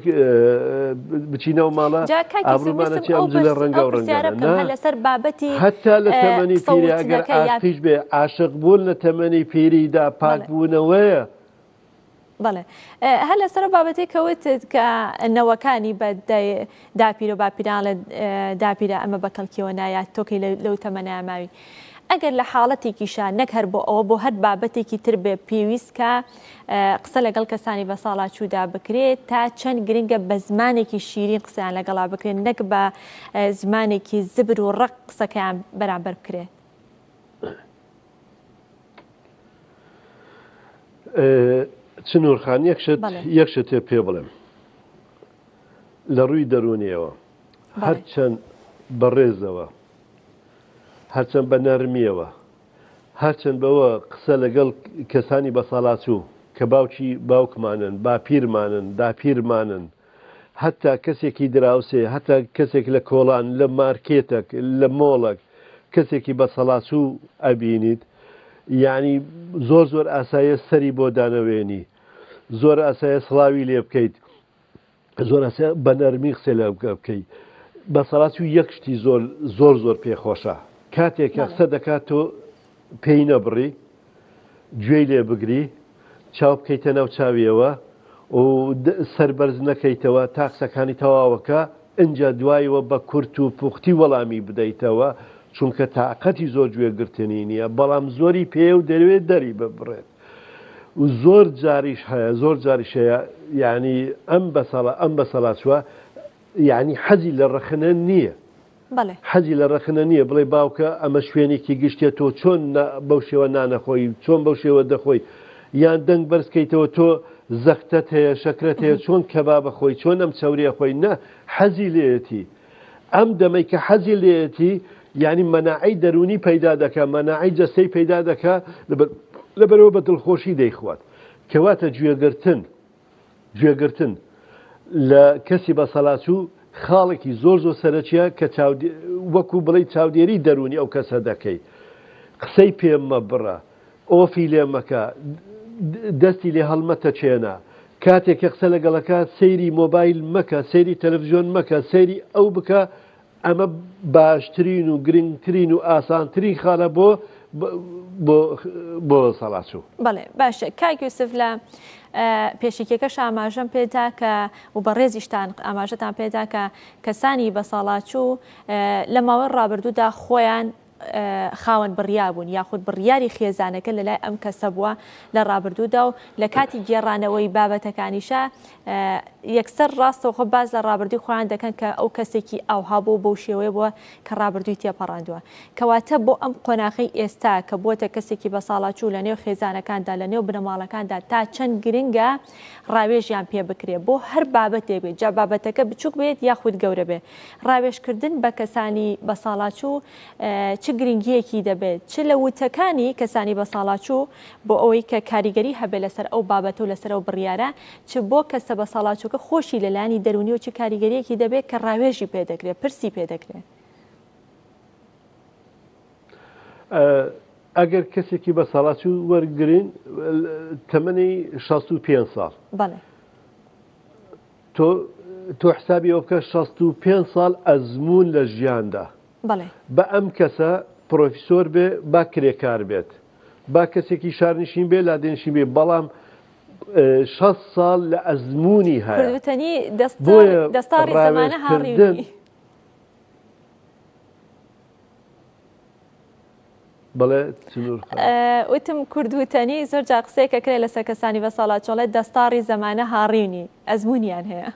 بچینە ئەو ماڵە جا کاک یوسف ئابروومانە ویستم چی ئەم ئەو جلە پرس ڕەنگا ئەو و پرسیارە ڕەنگانە بکەم نا هەر لەسەر بابەتی هەتا لە تەمەنی قسە پیری ئەگەر وتنەکە یا عاشقیش بێ عاشق بوون لە تەمەنی پیریدا پاک بەڵێ بوونەوەیە. بەڵێ هەر لەسەر ئەو بابەتەی کە وتت کە نەوەکانی بە داپیرە و باپیران ئەڵێ داپیرە ئەمە بە کەڵکیەوە نایات تۆ کەی لەو تەمەنەیا ماوی ئەگەر لە حاڵەتێکیشا نەک هەر بۆ ئەوە بۆ هەر بابەتێکی تر بێ پێویست کە قسە لەگەڵ کەسانی بەساڵاچوودا بکرێت تا چەند گرنگە بە زمانێکی شیرین قسەیان لەگەڵا بکرێت نەک بە زمانێکی زبر و ڕق قسەکەیان بەرامبەر بکرێت. چنور خان یەک شت یەک شتێ پێ بڵێم لە ڕووی دەروونیەوە هەرچەند بەڕێزەوە هەرچەند بە نەرمیەوە هەرچەند بەوە قسە لەگەڵ کەسانی بەساڵاچوو کە باوکی باوکمانن باپیرمانن داپیرمانن هەتا کەسێکی دراوسێ هەتا کەسێک لە کۆڵان لە مارکێتەک لە مۆڵەک کەسێکی بەسەڵاچوو ئەبینیت یعنی زۆر زۆر ئاسایە سەری بۆ دانەوێنی زۆر ئاسایە سڵاوی لێ بکەیت زۆر ئاسایە بە نەرمی قسەی لە بکەی بەسەڵاچوو یەک شتی زۆر زۆر زۆر پێخۆشە کاتێک کە قسە دەکات تۆ پێی نەبڕی گوێی لێ بگری، چاو بکەیتە ناو چاویەوە و سەر بەرز نەکەیتەوە تا قسەکانی تەواوەکا، ئینجا دوایەوە بە کورت و پوختی وەڵامی بدەیتەوە، چونکە تاقەتی زۆر گوێ گرتنی نییە، بەڵام زۆری پێیە و دەیەوێت دەری ببڕێت. و زۆر جاریش هەیە، زۆر جاریش هەیە یانی ئەم بەسەڵا ئەم بەسەڵاچووە یانی حەزی لە ڕەخنە نییە. بەڵێ. حەزی لە ڕەخنە نییە بڵێ باوکە ئەمە شوێنێکی گشتیە تۆ چۆن بەو شێوە نانەخۆی چۆن بەو شێوە دەخۆی یان دەنگ بەرز کەیتەوە تۆ زەختت هەیە شەکرەت هەیە چۆن کەبابە خۆی چۆن ئەم چەوریە خۆی نە حەزی لێیەتی ئەم دەمەی کە حەزی لێیەتی یعنی مەناعەی دەروونی پەیدا دەکا مەناعەی جەستەی پەیدا دەکا لەبەرەوە بە دڵخۆشی دەیخوات کەواتە گوێگرتن گوێگرتن لە کەسی بەسەلاچوو خاڵێکی زۆر زۆر سەرەکیە کە وەکو بڵێی چاودێری دەروونی ئەو کەسە دەکەی قسەی پێ مەبڕە ئۆفی لێ مەکە دەستی لێ هەڵمەتەچێنە کاتێک کە قسە لەگەڵەکە سەیری مۆبایل مەکە سەیری تەلەڤزیۆن مەکە سەیری ئەو بکە ئەمە باشترین و گرنگترین و ئاسانترین خاڵە بۆ بۆ بۆ سەڵاچوو. بەڵێ باشە کاک یوسف لە پێشەکیەکەش ئاماژەم پێدا کە و بەڕێزیشتان ئاماژەتان پێدا کە کەسانی بەساڵاچوو لە ماوەی ڕابردوودا خۆیان خاوەن بڕیار بوون یاخود بڕیاری خێزانەکە لەلای ئەم کەسە بووە لە ڕابردوودا و لە کاتی گێڕانەوەی بابەتەکانیشا. یەکسەر ڕاستەوخۆ باس لە ڕابردووی خۆیان دەکەن کە ئەو کەسێکی ئاوها بوو بەو شێوەیە بووە کە ڕابردووی تێپەڕاندووە. کەواتە بۆ ئەم قۆناغەی ئێستا کە بووەتە کەسێکی بەساڵاچوو لە نێو خێزانەکاندا لە نێو بنەماڵەکاندا تا چەند گرنگە ڕاوێژیان پێ بکرێ بۆ هەر بابەتێک بێت جا بابەتەکە بچووک بێت یاخود گەورە بێت ڕاوێژکردن بە کەسانی بەساڵاچوو چ گرنگییەکی دەبێت چ لە وتەکانی کەسانی بەساڵاچوو بۆ ئەوەی کە کاریگەری هەبێت لەسەر ئەو بابەتە و لەسەر ئەو بڕیارە چ بۆ کەسە بەساڵاچووەکە خۆشی لە لایەنی دەروونیەوە چ کاریگەرییەکی دەبێت کە ڕاوێژی پێ دەکرێت پرسی پێ دەکرێت. ئەگەر کەسێکی بەساڵاچوو وەرگرین تەمەنی 65 ساڵ بەڵێ تۆ تۆ حسابی ئەو بکە 65 ساڵ ئەزمون لە ژیاندا بەڵێ بە ئەم کەسە پرۆفیسۆر بێ با کرێکار بێت با کەسێکی شارنشین بێ لادێنشین بێ بەڵام 6 ساڵ لە ئەزمموی هەیە کوردوتەنی دەستاڕی زمانە هاڕیونی بەڵێ سنوور خان. وتم کورد وتەنی زۆر جار قسەیەک ئەکرێ لەسەر کەسانی بەساڵاچۆڵێ دەستاڕی زەمانە هاڕیونی ئەزموونیان هەیە.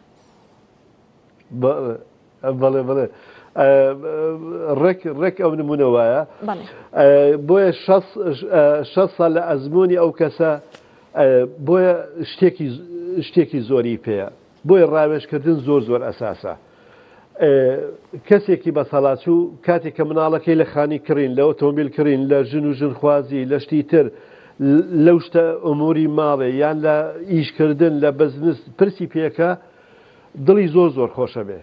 بەڵێ بەڵێ ڕێک ڕێک ئەو نمونە وایە بۆیە شەست ساڵ لە ئەزمموی ئەو کەسە بۆیە شتێکی شتێکی زۆری پێیە بۆیە ڕاوێژکردن زۆر زۆر ئەساسە. کەسێکی بەسەڵاچوو کاتێک کە مناڵەکەی لە خانی کڕین، لە ئۆتۆمبیل کڕین، لە ژن و ژنخوازی، لە شتی تر، لەو شتە ئوموری ماڵێ یان لە ئیشکردن، لە بزنس پرسی پێکا، دڵی زۆر زۆر خۆشەبێ.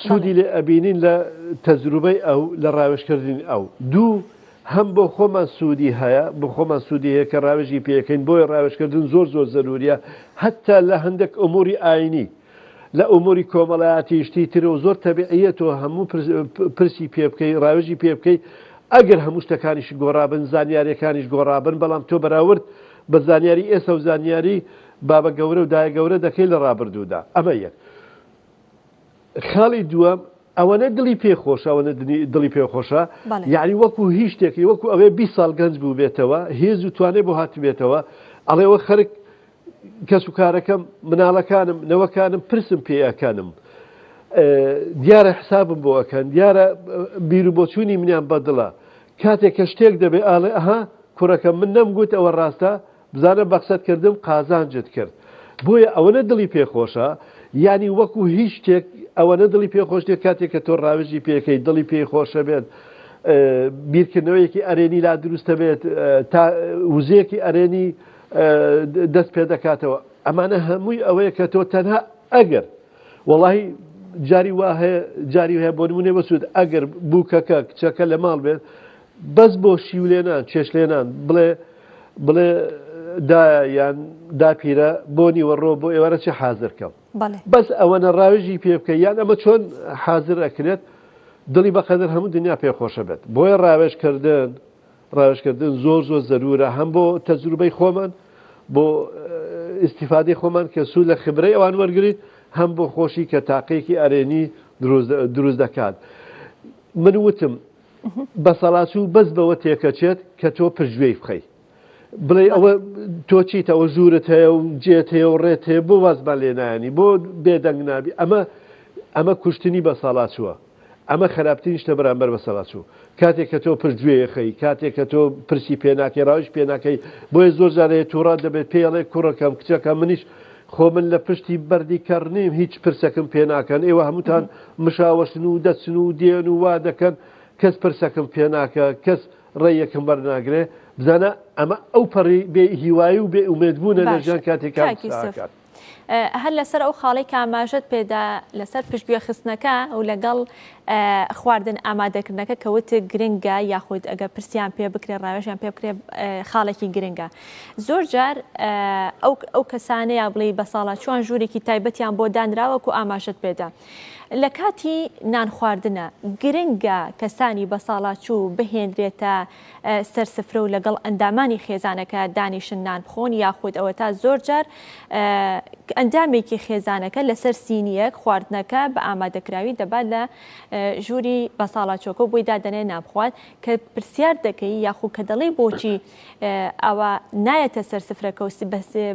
سوودی لێ ئەبینین لە تەجروبەی ئەو، لە ڕاوێژکردنی ئەو. دوو، هەم بۆ خۆمان سوودی هەیە، بۆ خۆمان سوودی هەیە کە ڕاوێژی پێکەین، بۆیە ڕاوێژکردن زۆر زۆر زەروریە، هەتا لە هەندێک ئوموری ئاینی، لە ئوموری کۆمەڵایەتی شتی تر و زۆر تەبیعیە تۆ هەموو پرسی پێ بکەی، ڕاوێژی پێ بکەی، ئەگەر هەموو شتەکانیش گۆڕابن، زانیاریەکانیش گۆڕابن، بەڵام تۆ بەراورد بە زانیاری ئێستا و زانیاری بابە گەورە و دایە گەورە دەکەی لە ڕابردوودا. ئەمە یەک. خاڵی دووەم، ئەوەنە دڵی پێ خۆشە، ئەوەنە دڵی پێ خۆشە، یەعنی وەکو هیچ شتێکی، وەکو ئەوێ 20 ساڵ گەنج بووبێتەوە، هێز و توانای بۆ هاتبێتەوە، ئەڵێ وە خەرک کەس و کارەکەم، مناڵەکانم، نەوەکانم پرسم پێ ئەکەنم. دیارە حسابم بۆ ئەکەن، دیارە بیر و بۆچوونی منیان بەدڵە. کاتێک کە شتێک دەبێ ئاڵێ ئەها کوڕەکەم من نەمگوت ئەوە ڕاستە، بزانە بەقسەت کردم قازانجت کرد بۆیە ئەوەنە دڵی پێ خۆشە یانی وەکو هیچ شتێک ئەوەنە دڵی پێ خۆش نیە کاتێک کە تۆ ڕاوێژی پێکەی دڵی پێی خۆشە بێت بیرکردنەوەیەکی ئەرێنی لا دروستە بێت تا وزەیەکی ئەرێنی دەست پێ دەکاتەوە ئەمانە هەمووی ئەوەیە کە تۆ تەنها ئەگەر وەڵی جاری وا هەیە جاری هەیە بۆ نمونێ بەسوود ئەگەر بووکەکە کچەکە لە ماڵ بێت بەس بۆ شیولێنان چێشلێنان بڵێ بڵێ دایە یان داپیرە بۆ نیوەڕۆ بۆ ئێوارە چی حازر کەم بەس ئەوەنە ڕاوێژی پێ بکە یان ئەمە چۆن حازر ئەکرێت دڵی بەقەدەر هەموو دنیا پێ خۆشە بێت بۆیە ڕاوێژکردن ڕاوێژکردن زۆر زۆر زەرورە هەم بۆ تەجروبەی خۆمان بۆ ئیسیفادەی خۆمان کە سوود لە خبرەی ئەوان وەرگین هەم بۆ خۆشی کە تاقێکی ئەرێنی دروست دەکات من وتم بەسەڵاچوو بەس بەوە تێکەچێت کە تۆ پشتگوێی بخەی بڵێ ئەوە تۆ چیتە ئەوە ژوورت هەیە و جێت هەیە و ڕێت هەیە بۆ وازمان لێ نایەنی بۆ بێدەنگ نابی ئەمە ئەمە کوشتنی بەساڵاچووە ئەمە خراپترین شتە بەرامبەر بەسەڵاچوو کاتێک کە تۆ پشتگوێ خەی کاتێک کە تۆ پرسی پێ ناکەی ڕاویش پێ ناکەی بۆیە زۆر جار هەیە تووڕە دەبێت پێڵێ کوڕەکەم کچەکەم منیش خۆ من لە پشتی بەردی کەڕ نیم هیچ پرسەکم پێ ناکەن ئێوە هەمووتان مشاوەشن و دەچن و دێن و وا دەکەن کەس پرسەکم پێ ناکە کەس ڕێیەکم بەرناگرێ بزانە ئەمە ئەو پەڕی بێ هیوایی و بێ ئومێد بوونە لە ژیان کاتێک کاک یوسف هەر لەسەر ئەو خاڵەی کە ئاماژەت پێدا لەسەر پشتگوێ خستنەکە و لەگەڵ خواردن ئامادەکردنەکە کە وت گرنگە یاخود ئەگەر پرسیان پێ بکرێت ڕاوێژیان پێ بکرێت خاڵێکی گرنگە زۆر جار ئەو ئەو کەسانە یا بڵێی بەساڵاچووان ژوورێکی تایبەتیان بۆ دانراوە کو ئاماژەت پێدا لە کاتی نان خواردنە گرنگە کەسانی بەساڵاچوو بهێنرێتە سەر سفرە و لەگەڵ ئەندامانی خێزانەکە دانیشن نان بخۆن یاخود ئەوەتا زۆر جار ئەندامێکی خێزانەکە لەسەر سینیەک خواردنەکە بە ئامادەکراوی دەبات لە. ژووری بەساڵاچۆکە و بۆی دادەنێ نان بخوات کە پرسیار دەکەی یاخو کە دەڵێی بۆچی ئەوە نایەتە سەر سفرەکە و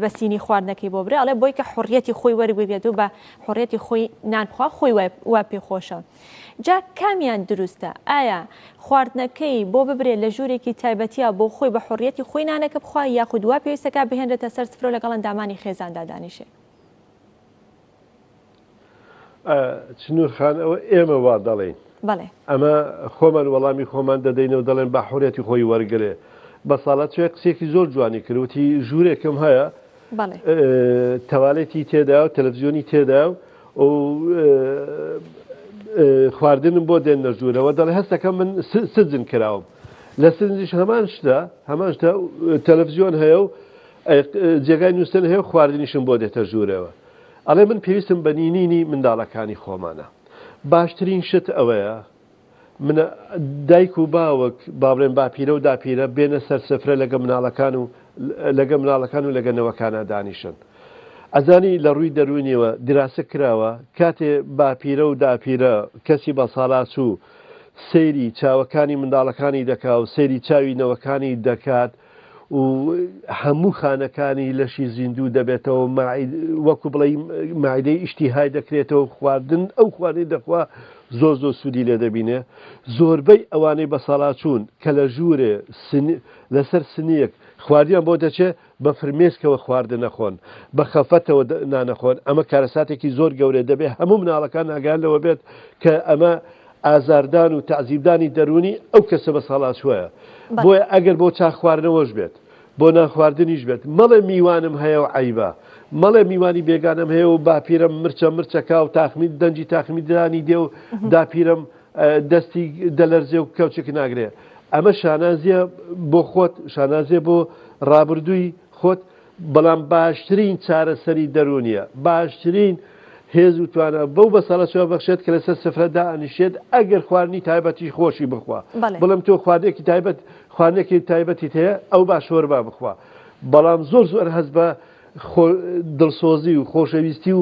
بە سینی خواردنەکەی بۆ برێ ئەڵێ بۆی کە حڕیەتی خۆی وەربگرێت و بە حڕیەتی خۆی نان بخوا خۆی وا پێ خۆشە جا کامیان دروستە ئایا خواردنەکەی بۆ ببرێ لە ژوورێکی تایبەتیا بۆ خۆی بە حڕیەتی خۆی نانەکە بخوا یاخود وا پێویستەکە بهێنرێتە سەر سفرە و لەگەڵ ئەندامانی خێزاندا دانیشێ؟ چنور خان ئەوە ئێمە وا دەڵێین. بەڵێ. ئەمە خۆمان وەڵامی خۆمان دەدەینەوە دەڵێن با حوریەتی خۆی وەرگرێ. بە ساڵە چوێ قسەیەکی زۆر جوانی کرد وتی ژوورێکم هەیە بەڵێ. تەوالێتی تێدا و تەلەفزیۆنی تێدا و خواردنم بۆ دێننە ژوورەوە دەڵێ هەستەکەم من سجن کراوم. لە سجنیش هەمان شتە هەمان شتە تەلەفزیۆن هەیە و جێگای نووستن هەیە و خواردنیشم بۆ دێتە ژوورەوە. ئەڵێ من پێویستم بە نینینی منداڵەکانی خۆمانە. باشترین شت ئەوەیە منە دایک و باوک با بڵێن باپیرە و داپیرە بێنە سەر سفرە لەگە مناڵەکان و لەگە مناڵەکان و لەگە نەوەکانا دانیشن. ئەزانی لە ڕووی دەروونیەوە دیراسە کراوە کاتێ باپیرە و داپیرە کەسی بەساڵاچوو سەیری چاوەکانی منداڵەکانی دەکا و سەیری چاوی نەوەکانی دەکات و هەموو خانەکانی لەشی زیندوو دەبێتەوە وەکو بڵێی مەعیدەی ئیشتیهای دەکرێتەوە خواردن ئەو خواردنەی دەخوا زۆر زۆر سوودی لێ دەبینێ زۆربەی ئەوانەی بەساڵاچوون کە لە ژوورێ لەسەر سنیەک خواردیان بۆ دەچێ بە فرمێسکەوە خواردن نەخۆن بە خەفەتەوە نانەخۆن ئەمە کارەساتێکی زۆر گەورەیە دەبێ هەموو مناڵەکان ئاگایان لەوە بێت کە ئەمە ئازاردان و تەعزیبدانی دەروونی ئەو کەسە بەساڵاچووەیە. بۆیە ئەگەر بۆ چا خواردنەوەش بێت، بۆ نان خواردنیش بێت، مەڵێ میوانم هەیە و عەیبە، مەڵێ میوانی بێگانەم هەیە و باپیرەم مرچە مرچەکا و تاخمی دەنگی تاخمی ددانی دێ و داپیرەم دەستی دەلەرزێ و کەوچک ناگرێ. ئەمە شانازیە بۆ خۆت، شانازیە بۆ ڕابردووی خۆت، بەڵام باشترین چارەسەری دەروونیە، باشترین هێز و توانا بەو بەسەڵەچوە بەخشێت کە لەسەر سفرە دائەنیشێت ئەگەر خواردنی تایبەتیش خۆشی بخوا بڵێم تۆ خواردنێکی تایبەت خواردنێکی تایبەتیت هەیە ئەو با شۆربا بخوا بەڵام زۆر زۆر هەست بە دڵسۆزی و خۆشەویستی و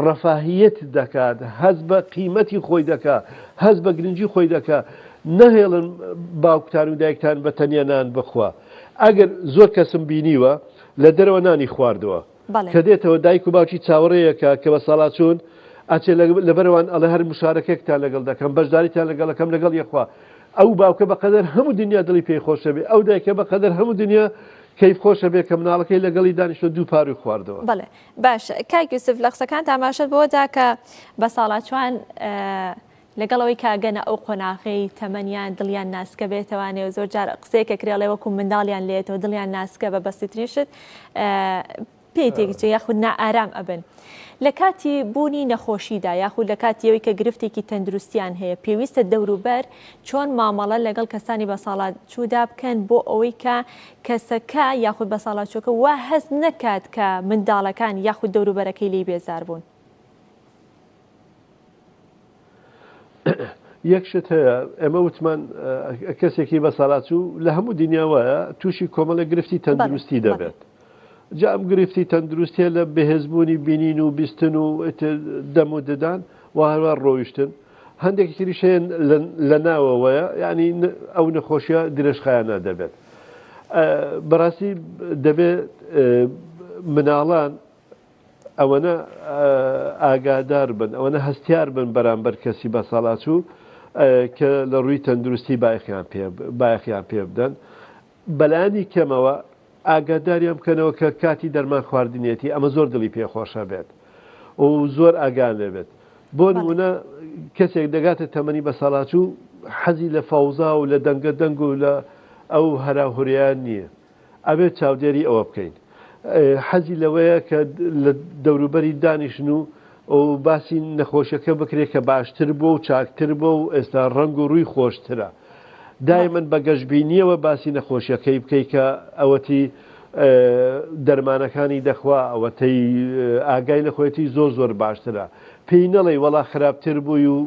ڕەفاهیەت دەکات هەست بە قیمەتی خۆی دەکات هەست بە گرنگی خۆی دەکات نەهێڵن باوکتان و دایکتان بە تەنیا نان بخوا ئەگەر زۆر کەسم بینیوە لە دەرەوە نانی خواردووە کە دێتەوە دایک و باوکی چاوەڕێیەکە کە بە ساڵاچوون ئەچێ لەبەرەوان ئەڵێ هەر مشارەکێکتان لەگەڵ دەکەم بەشداریتان لەگەڵ ئەکەم لەگەڵ یەخوا ئەو باوکە بەقەدەر هەموو دنیا دڵی پێی خۆشە بێ ئەو دایکە بەقەدەر هەموو دنیا کەیف خۆشە بێ کە مناڵەکەی لەگەڵی دانیشتوە دوو پاروی خواردەوە. بەڵێ باش کاک یوسف لە قسەکانتا ئاماژەت بەوە دا کە بەساڵاچوان لەگەڵ ئەوەی کە ئەگەنە ئەو قۆناغەی تەمەنیان دڵیان ناسکە بێتەوانێ و زۆر جار قسەیەک ئەکرێ ئەڵێ وەکو منداڵیان لێتەوە دڵیان ناسکە بە بەسیترین شت پێی تێکچێ یاخود نائارام ئەبن. لە کاتی بوونی نەخۆشیدا یاخود لە کاتی ئەوەی کە گرفتێکی تەندروستیان هەیە پێویستە دەوروبەر چۆن مامەڵە لەگەڵ کەسانی بەساڵاچوودا بکەن بۆ ئەوەی کە کەسەکە یاخود بەساڵاچووەکە وا هەست نەکات کە منداڵەکان یاخود دەوروبەرەکەی لێی بێزار بوون؟ یەک شت هەیە ئێمە وتمان کەسێکی بەساڵاچوو لە هەموو دنیا وایە تووشی کۆمەڵێک گرفتی تەندروستی دەبێت جا ئەم گرفتی تەندروستیە لە بەهێزبوونی بینین و بیستن و دەم و ددان و هەروە ڕۆیشتن هەندێکی تریش هەیە لە ناوەوەیە یعنی ئەو نەخۆشیە درێژخایەنە دەبێت بەڕاستی دەبێت مناڵان ئەوەنە ئاگادار بن، ئەوەنە هەستیار بن بەرامبەر کەسی بەساڵاچوو کە لە ڕووی تەندروستی بایەخیان پێ بایەخیان پێ بدەن. بەلایەنی کەمەوە ئاگاداریان بکەنەوە کە کاتی دەرمان خواردنیەتی ئەمە زۆر دڵی پێ خۆشە بێت و زۆر ئاگان لێ بێت. بۆ نمونە کەسێک دەگاتە تەمەنی بەساڵاچوو حەزی لە فەوزا و لە دەنگە دەنگ و لە ئەو هەراوهوریان نییە. ئەبێت چاودێری ئەوە بکەین. حەزی لەوەیە کە لە دەوروبەری دانیشن و و باسی نەخۆشیەکە بکرێت کە باشتر بووە و چاکتر بووە و ئێستا ڕەنگ و ڕووی خۆشترە. دایمەن بە گەشبینیەوە باسی نەخۆشیەکەی بکەی کە ئەوەتی دەرمانەکانی دەخوا ئەوەتەی ئاگای لە خۆیەتی زۆر زۆر باشترە. پێی نەڵێی وەڵا خراپتر بووی و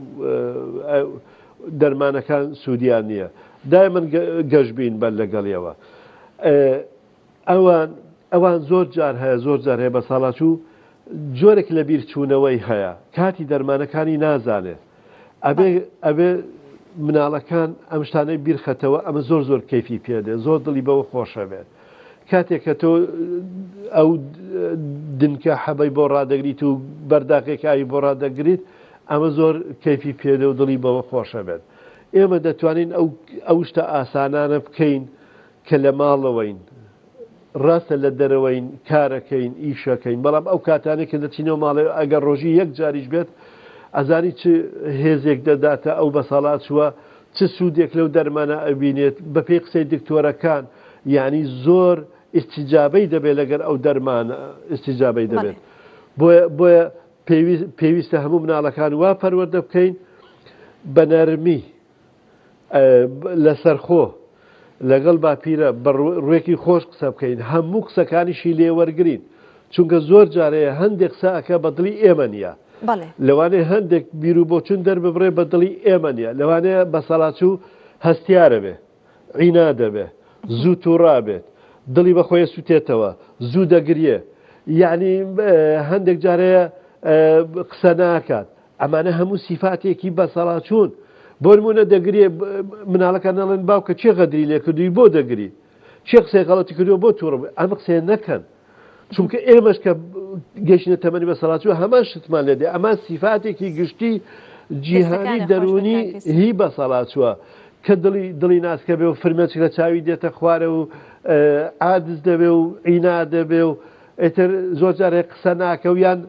دەرمانەکان سوودیان نییە دایمەن گەشبین بن لەگەڵیەوە ئەوان ئەوان زۆر جار هەیە زۆر جار هەیە بە ساڵاچوو جۆرێک لە بیر چوونەوەی هەیە کاتی دەرمانەکانی نازانێ. ئەبێ ئەبێ مناڵەکان ئەم شتانەی بیرخەتەوە ئەمە زۆر زۆر کەیفی پێدێ زۆر دڵی بەوە خۆشە بێت کاتێک کە تۆ ئەو دنکە حەبەی بۆ ڕادەگریت و بەرداقێک ئاوی بۆ ڕادەگریت ئەمە زۆر کەیفی پێدێ و دڵی بەوە خۆشە بێت ئێمە دەتوانین ئەو ئەو شتە ئاسانانە بکەین کە لە ماڵەوەین ڕاستە لە دەرەوەین کارەکەین ئیشەکەین بەڵام ئەو کاتانەی کە دەچینەوە ماڵێ ئەگەر ڕۆژی یەک جاریش بێت ئەزانی چ هێزێک دەداتە ئەو بەساڵاچووە چ سوودێک لەو دەرمانە ئەبینێت بەپێی قسەی دکتۆرەکان یعنی زۆر ئیستیجابەی دەبێت لەگەر ئەو دەرمانە ئیستیجابەی دەبێت بۆیە بۆیە پێویستە هەموو مناڵەکان وا پەروەردە بکەین بە نەرمی لەسەرخۆ لەگەڵ باپیرە بە ڕووێکی خۆش قسە بکەین هەموو قسەکانیشی لێ وەرگین چونکە زۆر جارەیە هەندێک قسە ئەکە بە دڵی ئێمە نییە لەوانەیە هەندێک بیر و بۆچون دەرببڕێ بە دڵی ئێمە نییە لەوانەیە بەسەڵاچوو هەستیارە بێ عینا دەبێ زوو تووڕا بێت دڵی بە خۆی سووتێتەوە زوو دەگریێ یعنی هەندێک جارەیە قسە ناکات ئەمانە هەموو سیفاتێکی بەسەڵاچوون. بۆنمونە دەگریێ مناڵەکان ئەڵێن باوکە کێ غەدری لێ کردووی بۆ دەگری؟ کێ قسەی غەڵەتی کردووە بۆ تووڕە بووی؟ ئەم قسەیە نەکەن. چونکە ئێمەش کە گەیشتینە تەمەنی بەسەڵاچوو هەمان شتمان لێ دێ. ئەمە سیفاتێکی گشتی جیهانی دەروونی هی بەسەڵاچووە کە دڵی دڵی ناسکە بێ و فرمێسک لە چاوی دێتە خوارە و عادز دەبێ و عینا دەبێ و ئیتر زۆر جارێ قسە ناکە و یان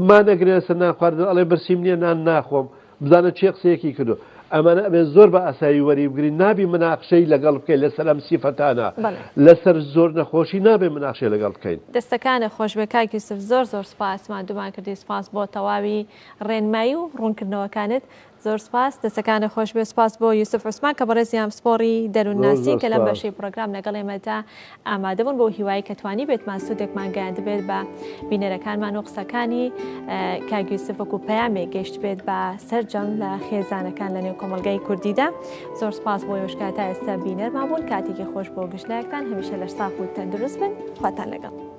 مانەگرێ لەسەر نان خواردن ئەڵێ برسیم نییە نان ناخۆم بزانە چێ قسەیەکی کردو ئەمانە ئەبێ زۆر بە ئاسایی وەری بگرین نابی مناقشەی لەگەڵ بکەین لەسەر ئەم سیفەتانە لەسەر زۆر نەخۆشی نابێ مناقشەی لەگەڵ بکەین. دەستەکانت خۆشبێ کاک یوسف زۆر زۆر سوپاس ماندوومان کردی سوپاس بۆ تەواوی ڕێنمایی و ڕوونکردنەوەکانت زۆر سوپاس دەستەکانت خۆش بێت سوپاس بۆ یوسف عوسمان کە بەڕێزیان پسپۆڕی دەروونناسی کە لەم بەشەی پرۆگرام لەگەڵ ئێمەدا ئامادە بوون بۆ هیوای کە توانی بێتمان سوودێکمان گەیاندبێت بە بینەرەکانمان و قسەکانی کاک یوسف وەکو پەیامێک گەشت بێت بە سەرجەم لە خێزانەکان لە نێو کۆمەڵگای کوردیدا زۆر سوپاس بۆ ئێوەش کە تا ئێستا بینەرمان بوون کاتێکی خۆش بۆ گشت لایەکتان هەمیشە لەش ساخ و تەندروست بن خواتان لەگەڵ.